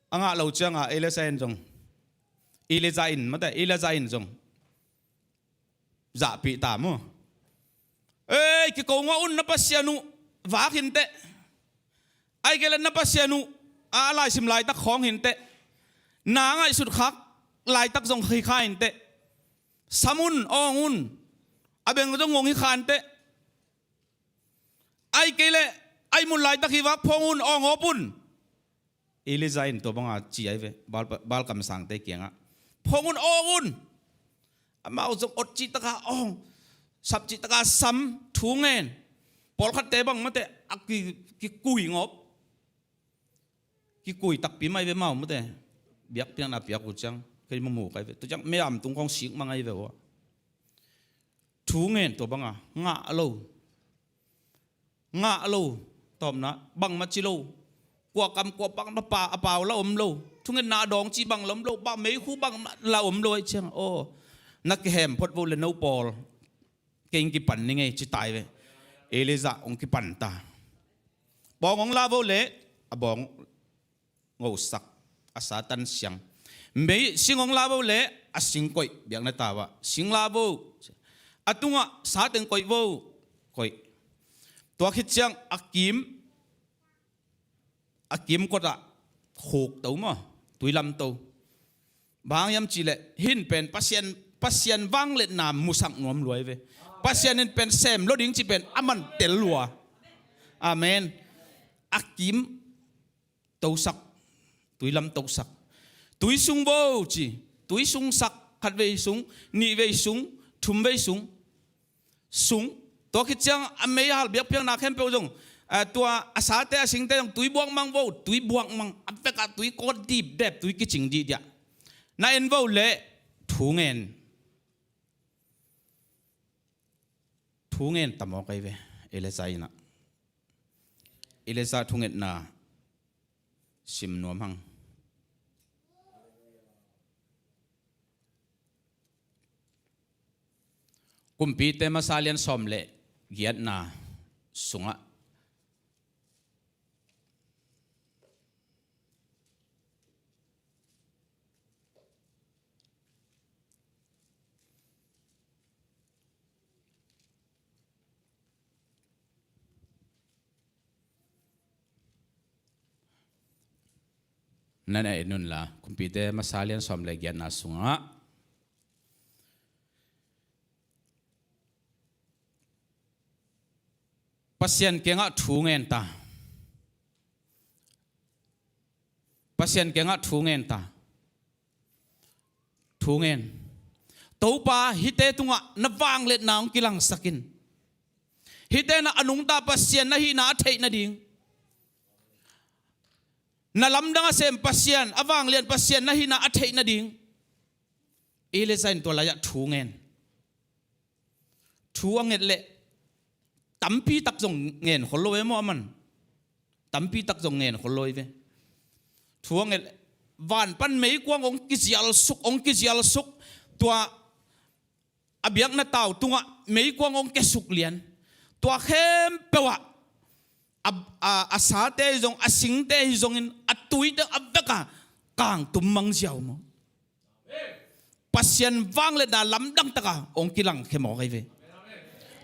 A ngah lo ciangah Elijah in zong, Elijah in, mate, Elijah in zong zahpih ta maw. Ei, kiko ngah un, na Pasian uh vak hinteh. Ai kei le na Pasian uh a laisim laitak khawng hinteh. Na ngaihsut khak laitak zong hi kha hinteh. Sam un, awng un. A beng zong ngong hi kha hinteh. Ai kei le ai mun laitak hi vak, phawng un, awng awp un. Elijah in tua banga ci ai ve, Baal, Baal kamsangte kiangah. Phawng un, awng un. Amau zong ot cihtaka awng, sap cihtaka sam, thu ngen. Pawlkhatte bang mate a ki, kikui ngawp. Kikui takpi mai ve mau mate. Biakpiakna piak uh ciang kei mamu kai ve. Tua ciang mei-am tung khawng sik mang ai ve ua. Thu ngen tua banga ngah lo. Ngah lo. Tawpna bangmah ci lo. Kua kam kua pak na pa a pau la om lo. Thungetna a dawng ci bang la om lo. Bang meikhu bang la om lo ai ciang. Aw, na kihem phot vo le no pawl. Kei hong kipan ni ngei ci tai ve. Elijah hong kipan ta. Bawng hong la vo le a bawng ngosak, a Satan siang. Mei sing hong la vo le a sing koih, biakna tau ah sing la vo. A tungah sa teng koih vo, koih. Tua khit ciang a kim, a kim kotah khukto maw, tui lamto. Bang hang hiam cihleh hih pen Pasian, Pasian vangliatna musak nuam lua hi ve. Pasian in pen sem lo ding cih pen a man tel lua. Amen. A kim tosak, tui lam tosak. Tui sung vo ci, tui sung sak, khat vei sung, nih vei sung, thum vei sung. Sung, tua khit ciang a meihal biakpiakna khempeuh zong, a, tua a sate a singte zong tui buakmang vo, tui buakmang, a vekah tui kawt dipdep, tui kicing dihdiah. Na en vo le thu ngen. Thu ngen ta mawk ai ve, Elijah inah. Elijah thungetna sim nuam hang. Kumpite masa lian sawm le giatna sungah na na en unla, Kumpite masa lian sawm le giatna sungah Pasian kiangah thu ngen ta. Pasian kiangah thu ngen ta. Thu ngen. Topa, hihte tungah na vangliatna hong kilangsak in. Hihte na a nungta Pasian na hihna a theih nading, na lamdang a sem Pasian, a vanglian Pasian na hihna a theih nading. Elijah in tua lai-ah thu ngen. Thu a nget leh tampi tak zong ngen khol lo e maw a man. Tampi tak zong ngen khol lo hi ve. Thu a nget leh van pan meikuang hong kizial suk, hong kizial suk. Tua a biakna tau tungah meikuang hong kiasuk lian. Tua khempeuh ah a, a, a sate hi zong, a singte hi zongin a tuite a vekah kangtum mang ziau maw. Pasian vangliatna lamdang taka hong kilangkhia mawk ahi ve.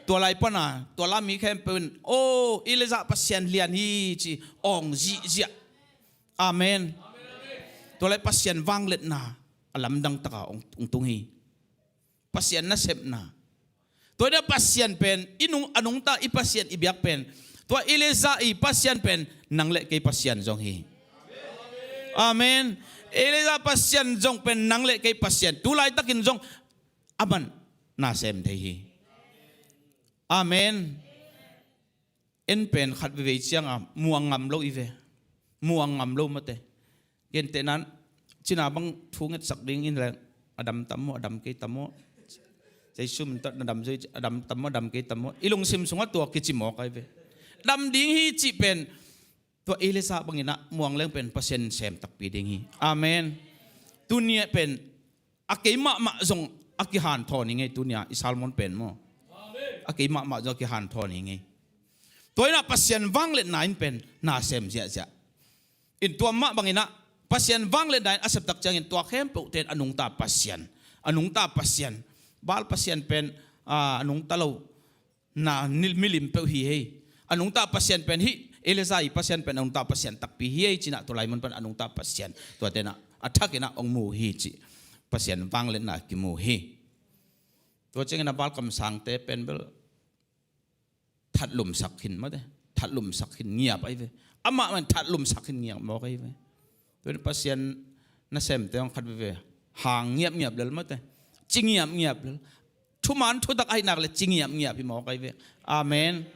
Tua lai pana tua la mi khempeuh in, "Oh, Elijah Pasian lian hi," ci awng zihziah. Amen. Tua lai Pasian vangliatna a lamdang taka hong, hong tung hi. Pasian nasepna. Tua ina Pasian pen i nung, a nungta i Pasian i biak pen, tua Elijah i Pasian pen nang le kei Pasian zong hi. Amen. Elijah Pasian zong pen nang le kei Pasian. Tu laitakin zong aman na sem thei hi. Amen. En pen khat veivei cianga muang ngam lo i ve. Muang ngam lo mate. Gentehna in cina bang thu ngetsak ding in leng, a dam tam maw, a dam kei tam maw? Jesu min tawh na dam zo i ci, a dam tam maw, a dam kei tam maw? I lungsim sungah tua kici mawk ahi ve. Dam ding hi cih pen tua Elijah bangin ah muang leng pen Pasian in sem takpi ding hi. Amen. Tuni pen a kei mahmah zong a kihanthawn hi ngei, tuni-a i sermon pen maw? A kei mahmah zong a kihanthawn hi ngei. Tua ina Pasian vangliatna in pen na sem ziahziah. In tua mah bangin ah Pasian vangliatna in a sep tak ciangin tua khempeuh ten a nungta Pasian, a nungta Pasian, Baal Pasian pen, ah, a nungta lo na ni, milim peuh hi hei. A nungta Pasian pen hih Elijah i Pasian pen a nungta Pasian takpi hi hei, ci-in ah tua lai mun pan a nungta Pasian tua ten ah a thakin ah hong mu hi ci. Pasian vangliatna kimu hi. Tua ciangin a Baal kamsangte pen bel thatlumsak khin mate. Thatlumsak khin ngiap ahi ve. Amah man thatlumsak khin ngiap mawk ahi ve. Tua in Pasian nasemte hong khat veve hang ngiapngiap lel mate. Ci ngiapngiap lel. Thuman thutak ahi nak le ci ngiapngiap hi mawk ahi ve. Amen.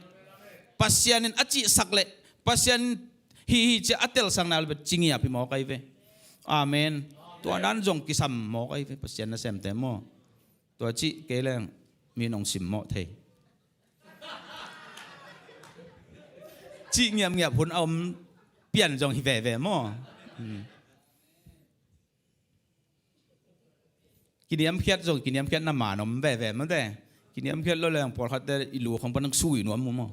Pasian in a cihsak le Pasian in hi hi ci a telsak nak le ci ngiap hi mawk ahi ve. Amen. Tua nan zong kisam mawk ahi ve Pasian nasemte maw? Tua cih kei leng mi nong simmawh thei. Cih ngiapngiap hun a om pian zong hi veve maw? Hmm. Kiniamkhiat zong, kiniamkhiat na man om veve mawte. Kiniamkhiat lo leng pawlkhatte i lu khong pan sui nuam maw?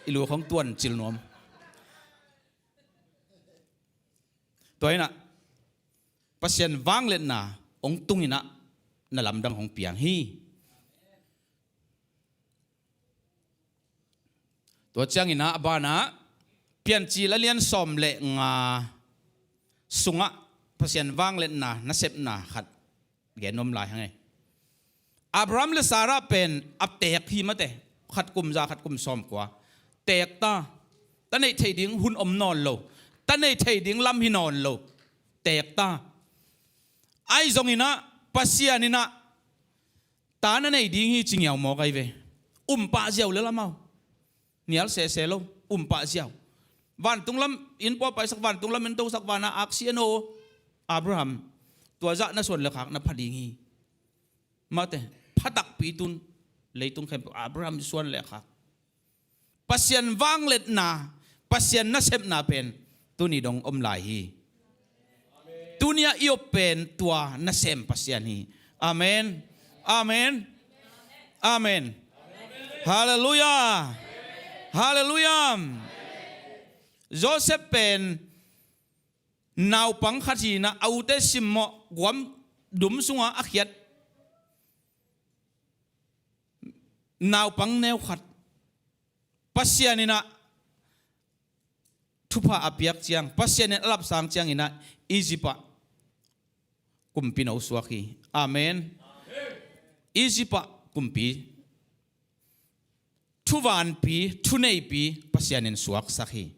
I lu khong tuancil nuam. Tua ina Pasian vangliatna hong tung ina na lamdang hong piang hi. Tua ciangin ah a banah Piancil a lian sawm le nga sungah Pasian vangliatna nasepna khat gen nuam lai hang e. Abraham le Sarah pen a teek hi mate, khat kum za khat kum sawm kua teek ta. Ta neih thei ding hun om nawn lo, ta neih thei ding lam hi nawn lo, teek ta. Ahi zongin ah Pasian in ah ta na nei ding hi ci ngiau mawk ahi ve. Um pah ziau lel amau. Nial sese lo, um pah ziau. Vantung lam in pua paisak, vantung lam in tosak, vana aksi a no Abraham, tua zah na suan le khak na pha ding hi. Mate, pha takpi tun, leitung khempeuh Abraham suan le khak. Pasian vangliatna, Pasian nasepna pen tuni dong om lai hi. Tuni a i op pen tua nasem Pasian hi. Amen. Amen. Amen. Halleluiah. Halleluiah. Joseph pen naupang khat hi ina, a ute simmawh guam dum sunga a khiat naupang neu khat. Pasian in ah thupha a piak ciang, Pasian in a lapsang ciangin ah Egypt ah kumpi no suak hi. Amen. Egypt ah kumpi, thuvanpi, thuneipi Pasian in suaksak hi.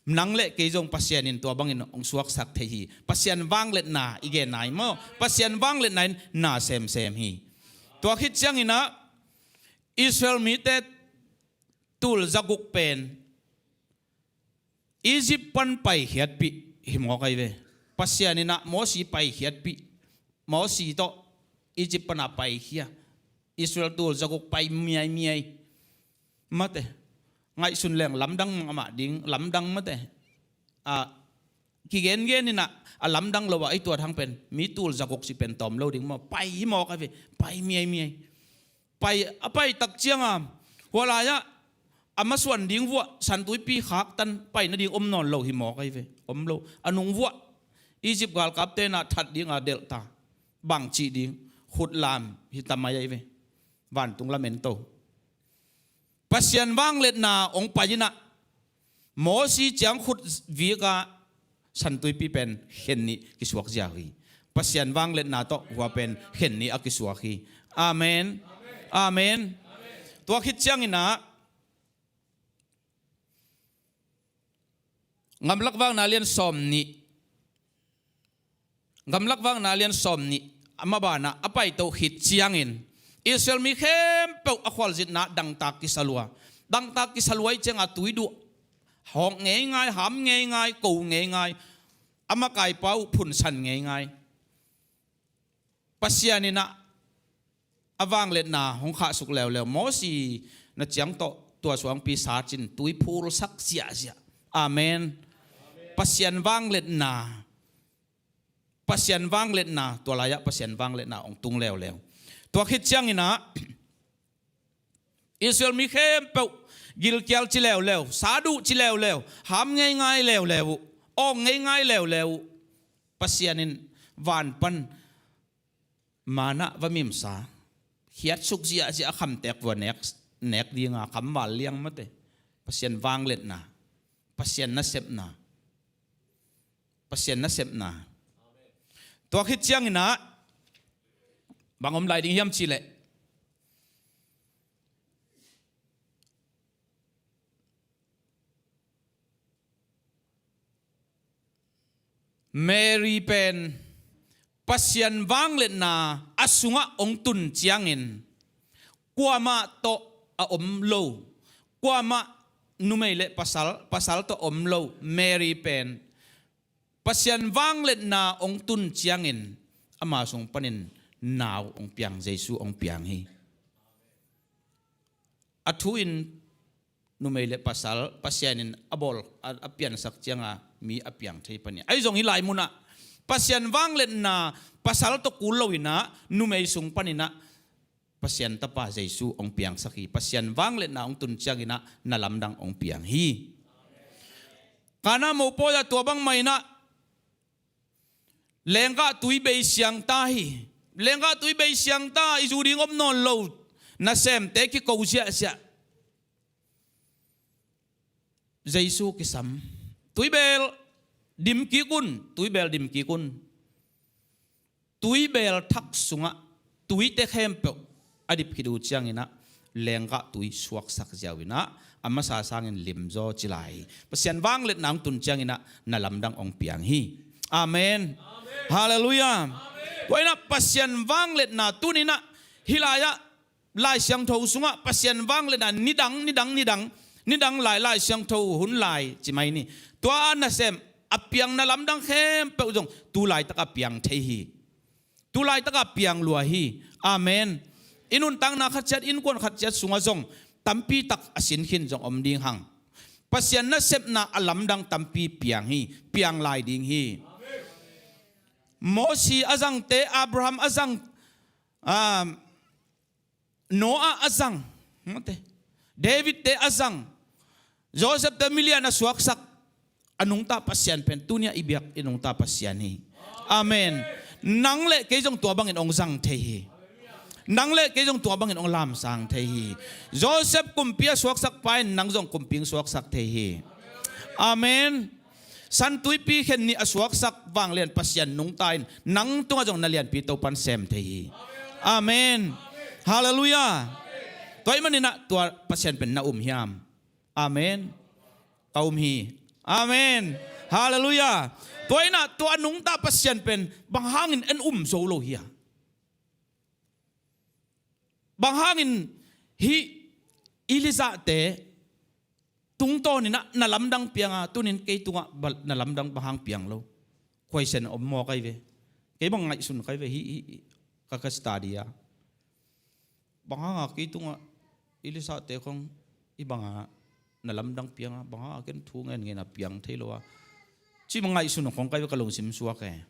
Nang le kei zong Pasian in tua bangin hong suaksak thei hi. Pasian vangliatna i gen nai maw? Pasian vangliatna in na semsem hi. Tua khit ciangin ah Israel mite tul zaguk pen Egypt pan paikhiatpih hi mawk ahi ve. Pasian in ah Mosi paikhiatpih, Mosi tawh Egypt pana paikhia. Israel tul zaguk pai miaimiai. Mate, ngaihsun leng lamdang mahmah ding, lamdang mate. A kigengen in ah a lamdang lo ah i tuat hang pen mi tul zaguk si pen tawm lo ding maw? Pai hi mawk ahi ve. Pai miaimiai. Pai, a pai tak cianga hua lai-ah a masuan ding vuah Santuipi khaktan pai nading om nawn lo hi mawk ahi ve. Om lo. A nung vuah Egypt galkapte in ah that dinga delhta. Bangcih ding, khutlam hi tamai ahi ve. Vantung lam ento. Pasian vangliatna hong pai in ah Mosi ciangkhut vika Santuipi pen khen nih kisuak ziau hi. Pasian vangliatna tawh hua pen khen nih a kisuak hi. Amen. Amen. Tua khit ciangin ah, Gamlak Vakna lian sawm nih, Gamlak Vakna lian sawm nih, a mabanah a paito khit ciangin Israel mi khempeuh a khualzinna dangtak kisa lua. Dangtak kisa lua i cianga tui duh, hawk ngeingai, ham ngeingai, ko ngeingai, a makaipa uh phunsan ngeingai. Pasian in ah a vangliatna hong khahsuk leuleu. Mosi na ciang tawh tua suangpi sa cin tui phulsak ziahziah. Amen. Pasian vangliatna, Pasian vangliatna, tua lai-ah Pasian vangliatna hong tung leuleu. Tua khit ciangin ah Israel mi khempeuh gilkial ci leuleu, saduh ci leuleu, ham ngeingai leuleu uh, awng ngeingai leuleu uh, Pasian in van pan manna va mimsa, khiatsuk ziahziah a khamtek vua nek, nek dinga khamval liang mate. Pasian vangliatna, Pasian nasepna, Pasian nasepna. Tua khit ciangin ah bang om lai ding hiam cihleh, Mary pen Pasian vangliatna a sungah hong tun ciangin kuamah tawh a om lo, kuamah numei le pasal, pasal tawh om lo Mary pen Pasian vangliatna hong tun ciangin ama sung panin nau hong piang, Jesu hong piang hi. A thu in numei le pasal Pasian in a bawl, a, a piansak cianga mi a piang thei pan hi. Ahi zong hih lai munah Pasian vangliatna pasal tawh kul loinah numei sung paninah Pasian tapa Jesu hong piangsak hi. Pasian vangliatna hong tun cianginah na lamdang hong piang hi. Kana mopawi ah tua bangmah inah lenggah tui bei siangta hi. Lenggah tui bei siangta, i zu ding om nawn lo, nasemte kiko ziahziah. Jesu kisam. Tuibel dim kik un, tuibel dim kik un. Tuibel thak sungah tuite khempeuh a dip khit uh cianginah lenggah tui suaksak ziau inah a masa sangin limzaw ci lai. Pasian vangliatna hong tun cianginah na lamdang hong piang hi. Amen. Halleluiah. Tua inah Pasian vangliatna tuninah hih lai-ah Lai Siangtho sungah Pasian vangliatna nidang, nidang, nidang, nidang lai, Lai Siangtho hun lai ci mai ni. Tua a nasem a piang na lamdang khempeuh zong tu laitak a piang thei hi. Tu laitak a piang lua hi. Amen. I nuntakna khat ciat, innkuan khat ciat sungah zong tampi tak a sin khin zong om ding hang. Pasian nasepna a lamdang tampi piang hi, piang lai ding hi. Mosi a zangte, Abraham a zang, ah, Noah a zang, mate, David te a zang, Joseph te milian a suaksak a nungta Pasian pen tunia i biak i nungta Pasian hi. Amen. Nang le kei zong tua bangin hong zang thei hi. Nang le kei zong tua bangin hong lamsang thei hi. Joseph kumpi a suaksak pa in nang zong kumpi hong suaksak thei hi. Amen. San tuipi khen nih a suaksak vanglian Pasian nungta in nang tungah zong na lianpi Topan sem thei hi. Amen. Halleluiah. Tua ahih maninah tua Pasian pen na um hiam? Amen. Ka um hi. Amen. Halleluiah. Tua inah tua nungta Pasian pen bang hangin en um zo lo hi a? Bang hangin hih Elijah te tungtawninah na lamdang pianga tunin kei tungah na lamdang bang hang piang lo? Khuaisen om maw kai ve. Kei bang ngaihsun kai ve hih, hih, hih ka, ka study a. Bang hanga kei tungah Elijah te khong i banga na lamdang pianga, bang hanga ken thu ngen ngen a piang thei lo a. Cih bang ngaihsun khong kai ve ka lungsim suak e.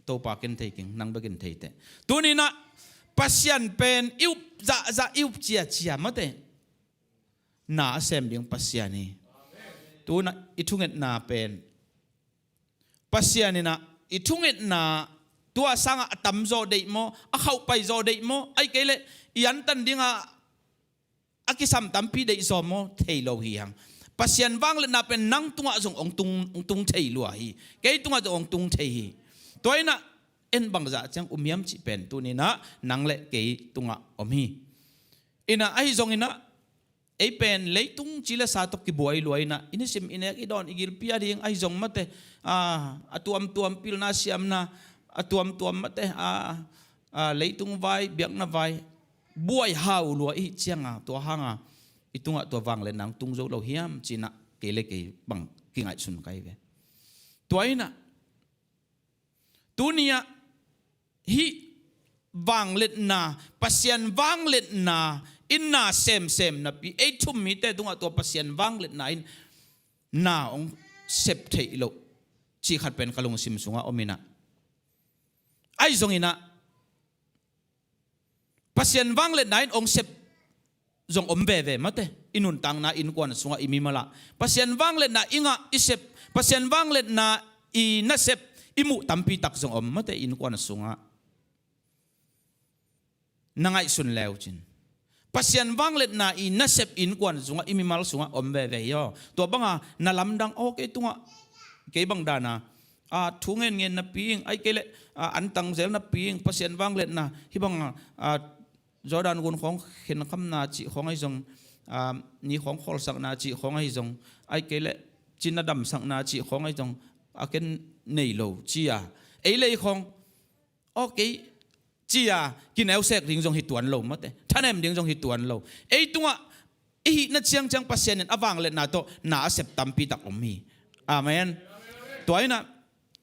Topa ken thei keng, nang bek in thei teh. Tuninah Pasian pen i up zahzah, i up ciacia mate. Na a sem ding Pasian hi. Tunah i thungetna pen Pasian inah i thungetna tua sangah a tamzaw deih maw, a khauhpai zaw deih maw, ahih kei leh i antan dinga a kisam tampi deih zaw maw thei lo hi hang. Pasian vangliatna pen nang tungah zong hong tung, hong tung thei lua hi. Kei tungah zong hong tung thei hi. Tua inah en bangzah ciang um hiam cih pen tuninah nang le kei tungah om hi. Inah ahi zong inah ei pen leitung ci le sa tawh kibuai lua inah i nisim i nek i dawn i gilpi a ding ahi zong mate, a, a tuamtuam pilna siamna, a tuamtuam mate, a, a leitung vai, biakna vai buai hau lua i hih cianga tua hanga i tungah tua vangliatna hong tung zo lo hiam cinah kei le kei bang kingaihsun kai ve. Tua inah tuni-ah hih vangliatna, Pasian vangliatna in na semsem napi ei thum mite tungah tua Pasian vangliatna in na hong sep theih loh cih khat pen ka lungsim sungah om inah ahi zong inah Pasian vangliatna in hong sep zong om veve mate. I nuntakna innkuan sungah i mimalah Pasian vangliatna i ngah i sep, Pasian vangliatna i nasep i muh tampi tak zong om mate innkuan sungah. Na ngaihsun leu cin Pasian vangliatna i nasep innkuan sungah i mimal sungah om veve hi aw. Tua banga na lamdang aw kei tungah kei bang dana a, thu ngenngen napi ing, ai kei le a, antang zel napi ing, Pasian vangliatna hih banga a, Jordan gun khawng khenkhamna cih khawng ahi zong, a, ni khawng khawlsakna cih khawng ahi zong, ai kei le cina damsakna cih khawng ahi zong a ken nei lo ci-a ei lei khawng aw kei ci-a kineusek ding zong hi tuan lo mate, thanem ding zong hi tuan lo. Ei tungah i hihna ciangciang Pasian in a vangliatna tawh na a sep tampi tak om hi. Amen. Tua inah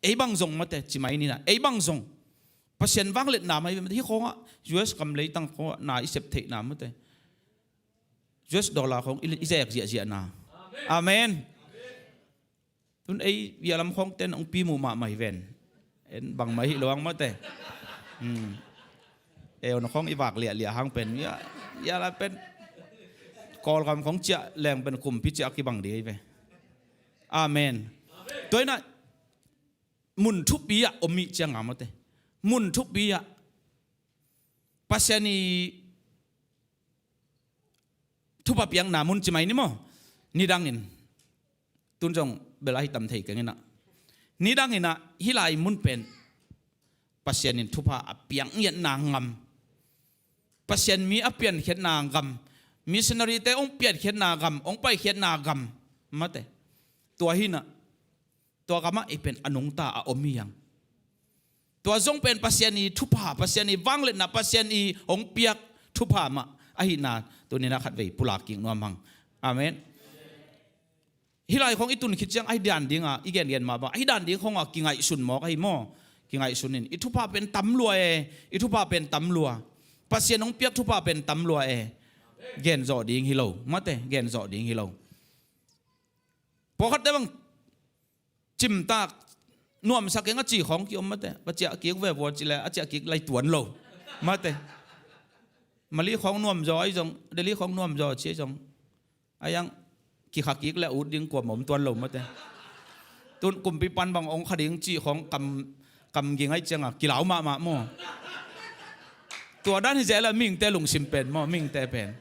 ei bang zong mate, ci mai ninah ei bang zong Pasian vangliatna mai ve mate. Hih khawngah U S kam leitang khawngah na i sep theihna mate, U S dollar khawng i, i zek ziahziahna. Amen. Tun ei ia lam khawng ten hong pi muh mahmah hi ven. En bangmah hi lo ang mate. Hmm. Ei on khawng i vak liahliah hang pen ia, ia la pen Kawlgam khawng ciah leng pen kumpi ciah kibang dih hi ve. Amen. Tua inah mun thupi ah om ih cianga mate, mun thupi ah Pasian i thupha piakna mun ci mai ni maw? Nidangin tun zong bel ahi tam thei keng inah nidang inah hih lai mun pen Pasian in thupha a piak ngiatna ngam, Pasian mi a piankhiatna ngam, missionary te hong piankhiatna ngam, hong paikhiatna ngam mate. Tua hinah tua gamah ei pen a nungta a om hi hang. Tua zong pen Pasian i thupha, Pasian i vangliatna, Pasian i hong piak thupha mah ahihna tuninah khatvei pulak kik nuam hang. Amen. Hih lai khawng i tun khit ciang ahi dan dinga i gengen mah bang ahi dan ding khawngah kingaihsun mawk ahi maw? Kingaihsun in i thupha pen tam lua e, i thupha pen tam lua. Pasian hong piak thupha pen tam lua e. Gen zawh ding hi lo mate, gen zawh ding hi lo. Pawlkhatte bang cimtak nuamsak keng a ci khawng kiom mate, va ciah kik ve vua ci le a ciah kik lai tuan lo mate. Mali khawng nuamzaw ahi zong, Delhi khawng nuamzaw ci ahi zong, a iang kikha kik le ut ding kuamah om tuan lo mate. Tun kumpi pan bang hong kha ding ci khawng kam, kam ging ahi cianga kilau mahmah maw? Tua dan hi zel a mihingte lungsim pen maw, mihingte pen.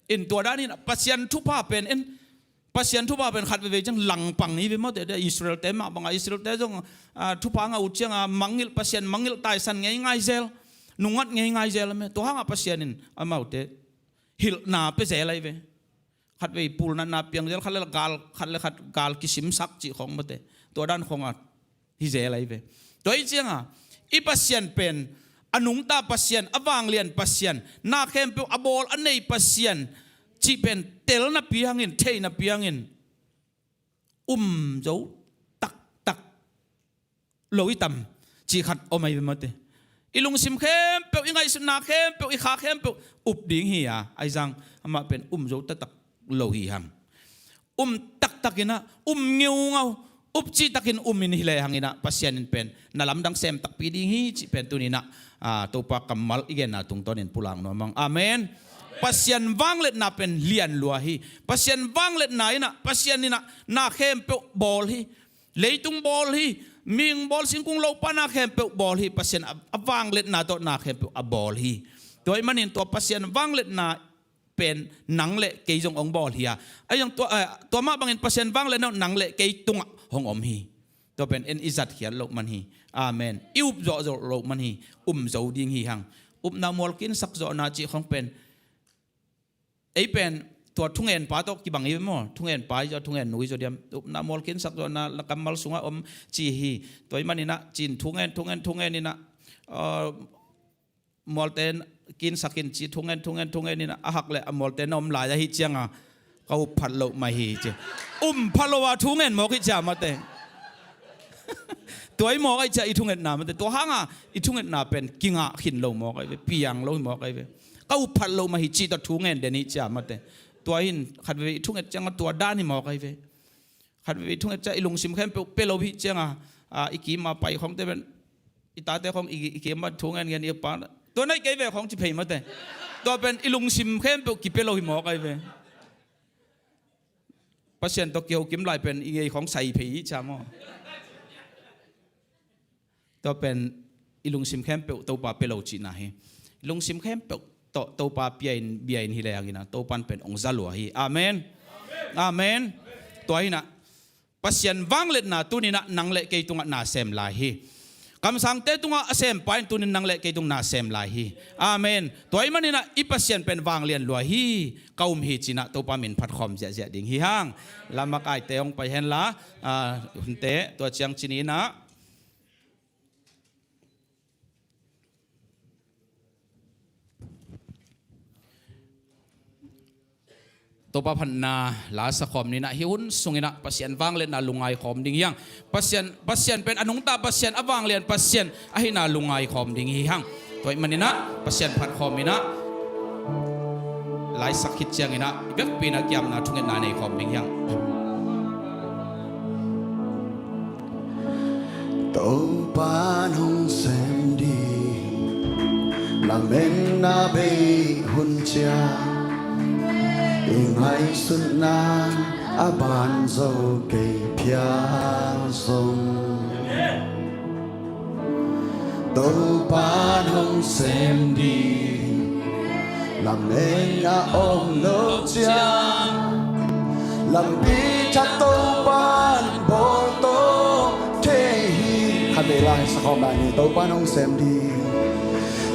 In tua dan in Pasian thupha pen in, Pasian thupha pen khat veve ciang langpang hi ve mawte. Israel te mah banga Israel te zong, a, thupha ngah uh cianga mangngilh, Pasian mangngilh taisan ngei ngai zel, nungngat ngei ngai zel a me. Tua hanga Pasian in amaute hilhna pe zel ahi ve. Khat vei pulnatna piang zel, khat le gal, khat le khat gal kisimsak cih khawng mawte. Tua dan khawngah hi zel ahi ve. Tua hi cianga i Pasian pen a nungta Pasian, a vanglian Pasian, na khempeuh a bawl a nei Pasian cih pen telna piangin, theihna piangin um zo taktak lo i tam cih khat om ahi ve mawte. I lungsim khempeuh, i ngaihsutna khempeuh, i kha khempeuh up ding hi a, ahi zang amah pen um zo taktak lo hi hang. Um taktakinah, um ngeungau, up cihtakin um in hi lehang inah Pasian in pen na lamdang sem takpi ding hi cih pen tuninah, a, Topa kammal i genna tungtawnin pulak nuam hang. Amen. Pasian vangliatna pen lian lua hi. Pasian vangliatna inah Pasian inah na khempeuh bawl hi. Leitung bawl hi. Mihing bawl, singkung lopa na khempeuh bawl hi. Pasian a, a vangliatna tawh na khempeuh a bawl hi. Tua ahih manin tua Pasian vangliatna pen nang le kei zong hong bawl hi a. Ahi zong tua, eh, tua mah bangin Pasian vangliatna nang le kei tungah hong om hi. Tua pen en i zatkhiat loh man hi. Amen. I up zawhzawh loh man hi. Um zo ding hi hang. Upna mualkin sakzawhna cih khawng pen Ei pen tua thungen pa tawh kibang hi ve maw? Thungen pa hi zaw, thungen nu hi zaw diam? Upna mual kinsak zawhna la kammal sungah om ci hi. Tua ahih maninah cin thungen, thungen, thungen inah, ah, mualte kinsak in ci thungen, thungen, thungen inah a hak leh a mualte na om lai ahih cianga ka up phat loh mah hi ci. Um phat loh a thungen mawk hi cia mate. Tua hi mawk ahi cia i thungetna mate. Tua hanga i thungetna pen kingah khin lo mawk ahi ve, piang lo hi mawk ahi ve. Ka up phat loh mah hi cih tawh thungen den hi cia mate. Tua hin khat veve i thunget cianga tua dan hi mawk ahi ve. Khat veve i thunget cia i lungsim khempeuh pia lo hi cianga, a, i kima pai khawngte pen i tate khawng i, i kima thungen ngen i pa. Tua nai kei ve khawng ci phei mate. Tua pen i lungsim khempeuh kipia lo hi mawk ahi ve. Pasian tawh kiho kim lai pen i ngei khawng sai phei hi cia maw? Tua pen i lungsim khempeuh Topa pia lo cihna hi. I lungsim khempeuh tawh Topa pia in, bia in hi leh hanginah Topan pen ong za lua hi. Amen. Amen. Tua hinah Pasian vangliatna tuninah nang le kei tungah na sem lai hi. Kamsangte tungah a sem pa in tunin nang le kei tung na sem lai hi. Amen. Tua ahih maninah i Pasian pen vanglian lua hi. Ka um hi cinah Topa min phatkhawm ziahziah ding hi hang. Lamakaite hong pai henla, a, hunte tua ciang cininah Topa phatna la sakhawm ninah hih hun sunginah Pasian vangliatna lungngai khawm ding hi hang. Pasian, Pasian pen a nungta Pasian, a vanglian Pasian ahihna lungngai khawm ding hi hang. Tua ahih maninah Pasian phatkhawm inah laisak khit cianginah i biakpi inah kiamna thungetna nei khawm ding hi hang. Topa hong sem ding lametna bei hun ciang i ngaihsutna a banzo kei phial zong. Topa hong sem ding lametna om lo ciang lampi thak Topan bawl to thei hi. Khat vei lai sakhawm lai ni. Topa hong sem ding,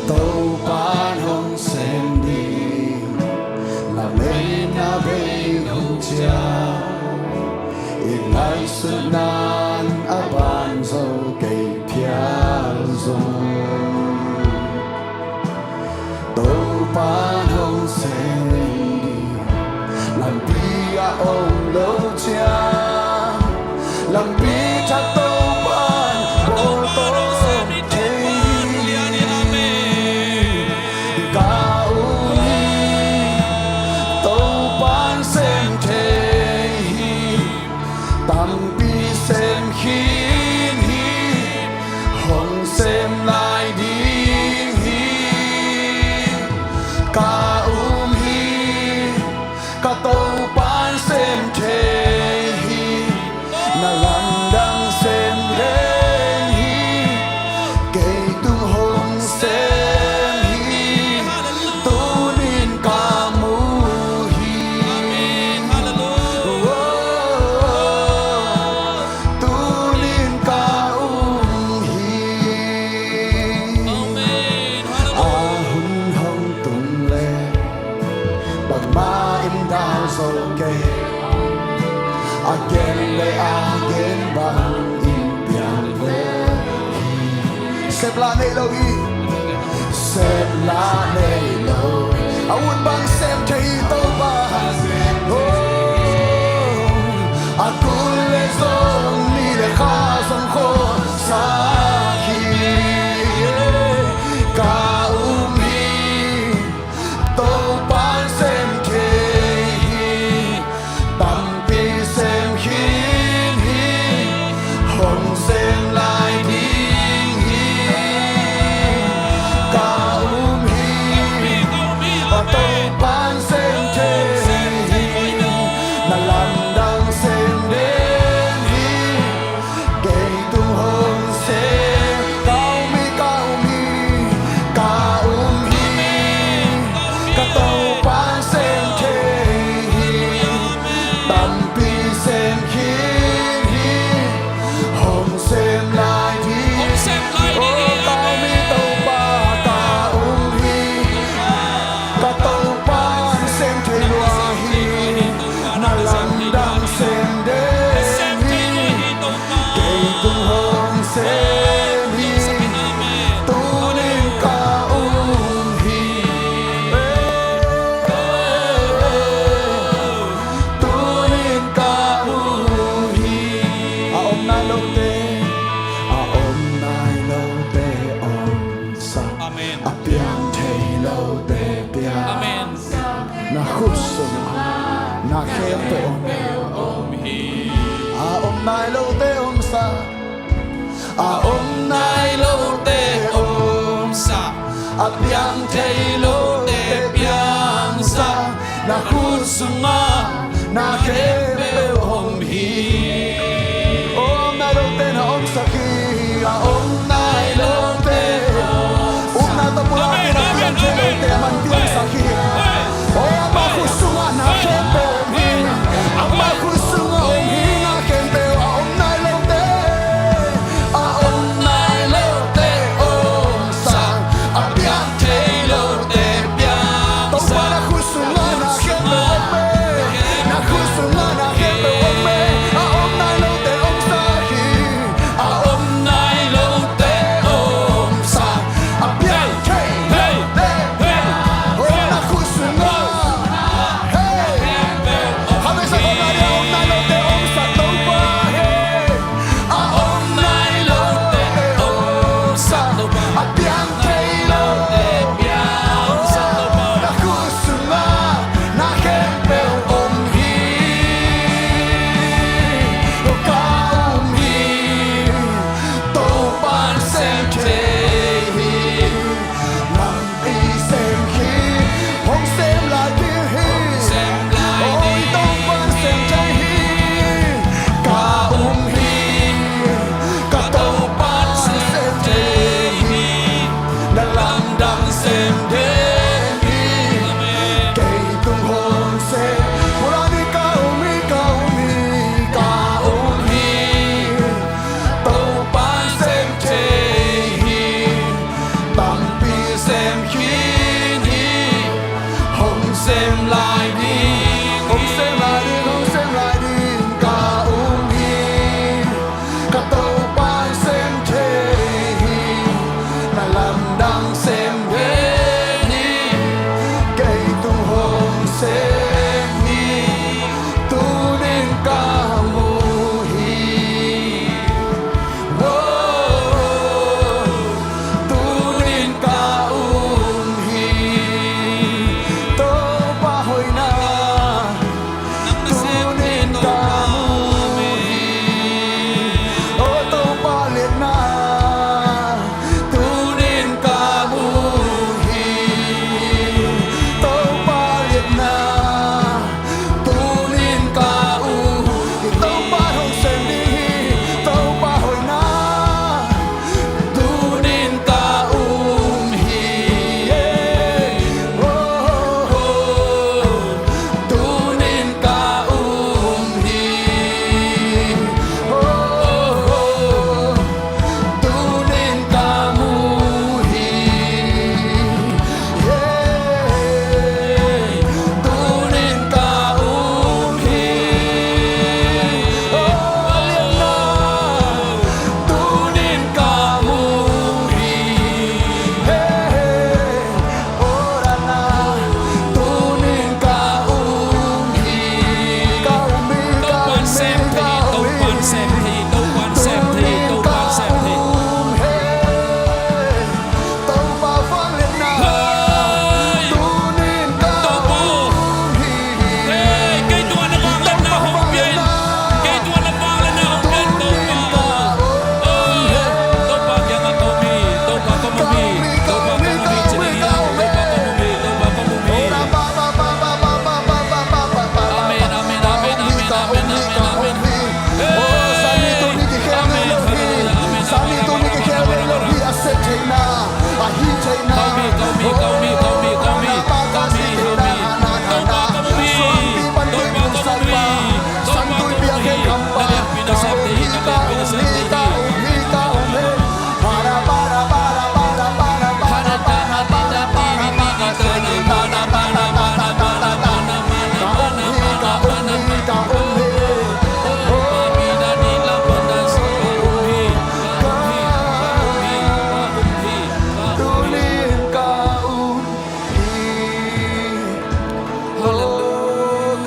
Topa hong sem ding lametna bei hun ciang i ngaihsutna a banzo kei phial zong. Topa hong sem ding lampi a om lo ciang lampi thak Topan bawl to thei hi. Ka um hi, Topan sem thei hi. Tampi sem khin hi, hong sem lai ding hi. Ka um hi, ka Topan sem thei hi. Na lamdang sem den hi. Kei tung hong sem hi. Tunin ka mu hi. Tunin ka um hi. A hun hong tung le bangmah in dal zo kei. A gen le a gen bangin piang le hi. Sepla nei lo hi. Sepla nei lo. A ut bang sem thei hi Topa. Oh, a kul le zong ni le kha zong khawlsak hi. Ka um hi. Topan sem thei hi. Tampi sem khin hi. Hong sem lai ding hi. Ka um hi. A Topan sem thei hi. Na lamdang sem den hi. Kei tung hong sem. Ka um hi, ka um hi, ka um hi. Ka to Khut sungah na khempeuh om hi. A om nai lote omsak, a om nai lote omsak, a piang thei lote piangsak, na khut sungah na khempeuh om hi. A om nai lote na omsak hi. A om nai lote, upna tawh pulak in a piang thei lote a man piangsak hi. Amah khut sungah na khempeuh om hi. Amah khut sungah om hi na khempeuh, a om nai lote, a om nai lote omsak, a piang thei lote piangsak. Topa na khut sungah na khempeuh om hi. Na khut sungah na khempeuh om hi. A om nai lote omsak hi. A om nai lote omsak, a piang thei lote piang. Oh, na khut sungah. Hey. Khatvei sak om nai, a om nai lote omsak Topa hi. A om nai lote omsak, a piang thei lote piangsak. Na khut sungah na khempeuh om hi. Ka um hi. Topa'n sem thei hi. Lampi sem hi. Hong sem lai ding hi. Oi, Topa'n sem thei hi. Ka um hi. Ka Topa'n sem thei hi. Na lamdang sem thei hi. Kei tung hong sem. Hula ni ka um hi, ka um hi, ka um hi. Topa'n sem thei hi. Tampi sem khin hi. Hong sem lai ding, hong sem lai ding, hong sem lai ding. Ka um hi. Ka Topa'n sem thei hi. Na lamdang sem thei hi. Kei tung hong sem hi. Tuni-in ka mu hi. Oh, tuni-in ka um hi. Topa hoihna, tuni-in ka mu hi. Oh, Topa liatna, tuni-in ka mu hi. Topa liatna, tuni-in ka um hi. Topa hong sem ding hi. Topa hoihna, tuni-in ka um hi. Oh, oh, oh. Tuni-in ka um hi. Oh, oh, oh. Tuni-in ka mu hi. Yeah. Tuni-in ka um hi. Oh, liatna. Tuni-in ka mu hi. Hey, hey. Ora na, tuni-in ka um hi. Ka um hi, ka um hi, ka um hi. Tuni-in ka um hi. Topa vangliatna. Tuni-in ka um hi. Kei tungah na vangliatna hong pia in. Kei tungah na vangliatna hong pia in, Topa. Topa kiangah ka um hi, Topa ka um hi, Topa ka um hi, ci ni hi, Topa ka um hi, Topa ka um hi. Amen, amen, amen, amen, amen, amen, amen. Hey! Amen. Hallelujah, amen, amen, amen, amen, amen, amen. Hey! Ka um hi, ka um hi, ka um hi, ka um hi, ka um hi. Topa ka um hi, Topa ka um hi. Topa ka um hi. Na lianpi na sem thei hi, na lianpi na sem thei hi.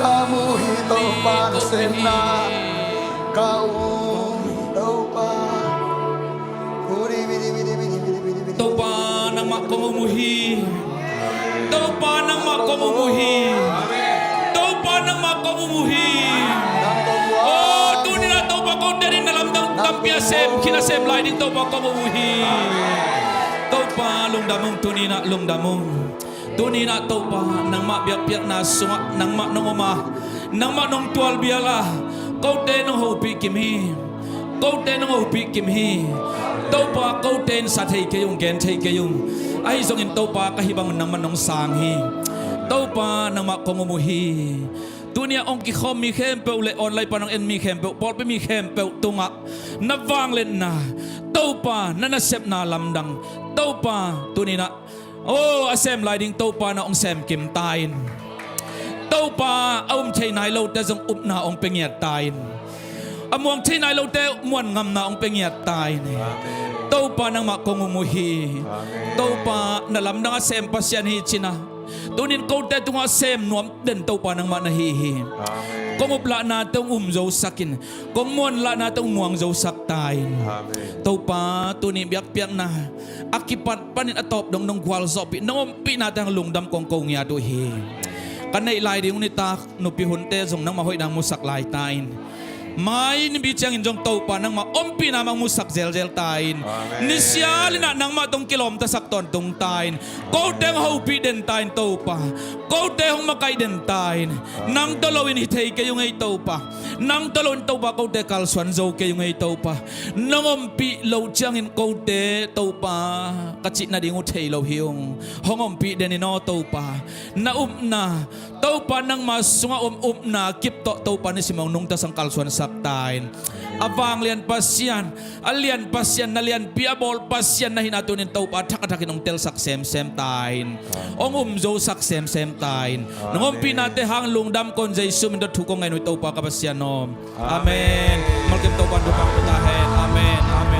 Ka um hi, Topa semna. Ka um hi, Topa. Topa, nangmah kong um uh hi. Topa, nangmah kong um uh hi. Kong um uh hi. Aw, tuni-in ah Topa, kote ding na lamdang tampi a sem khin a sem lai ding Topa, kong um uh hi. Topa, lungdam ung, tuni-in ah lungdam ung. Tuni-in ah Topa, nangmah biakpiakna sungah nangmah nong om a, nangmah nong tualbial a, kote nong hopih kim hi. Kote nong hopih kim hi. Topa, kote in sa thei kei ung, gen thei kei ung. Ahi zongin Topa, ka hih bangun nangmah nong sang hi. Topa, nangmah kong um uh hi. Tuni-a hong kikhawm mi khempeuh le online pan hong en mi khempeuh, pawlpi mi khempeuh tungah na vangliatna, Topa, na nasepna lamdang, Topa, tuni-in ah, aw, a sem lai ding Topa, na hong sem kim ta in. Topa, a um thei nai lote zong upna hong pia ngiat ta in. A muang thei nai lote muan ngamna hong pia ngiat ta in. Topa, nangmah kong um uh hi. Topa, na lamdang a sem Pasian hi ci-in ah, tuni-in kote tungah sem nuam den Topa nangmah na hi hi. Kong up lahnate hong um zosak in, kong muan lahnate hong muang zosak ta in. Topa, tuni biakpiakna a kipat panin a tawp dong nong gualzawhpih nong ompihnate hang lungdam kong ko ngiat uh hi. Ka neih lai ding uh nitak nupi hunte zong nangmah hoihna hong musak lai ta in. Mai nipi ciangin zong Topa, nangmah ompihna mah hong musak zelzel ta in. Nisial in ah nangmah tawh hong kilawmtasak tawntung ta in. Kote hong hopih den ta in Topa. Kote hong makaih den ta in. Nang tawh loin hi thei kei ung ei Topa. Nang tawh loin Topa, kote kalsuan zo kei ung ei Topa. Nong ompih loh ciangin kote Topa, ka cih nading uh thei lo hi ung. Hong ompih den in aw Topa. Na upna, Topa, nangma sungah om upna kip tawh Topa, nisim hong nungta sang kalsuansak ta in. A vanglian Pasian, a lian Pasian, na lianpi a bawl Pasian na hihna tuni-in Topa, a thak a thakin hong telsak semsem ta in. Hong um zosak semsem ta in. Nong ompihnate hang lungdam kong Jesu min tawh thu kong ngen uh hi Topa ka Pasian aw. Amen. Malkim Topa in thupha pia ta hen. Amen. Amen.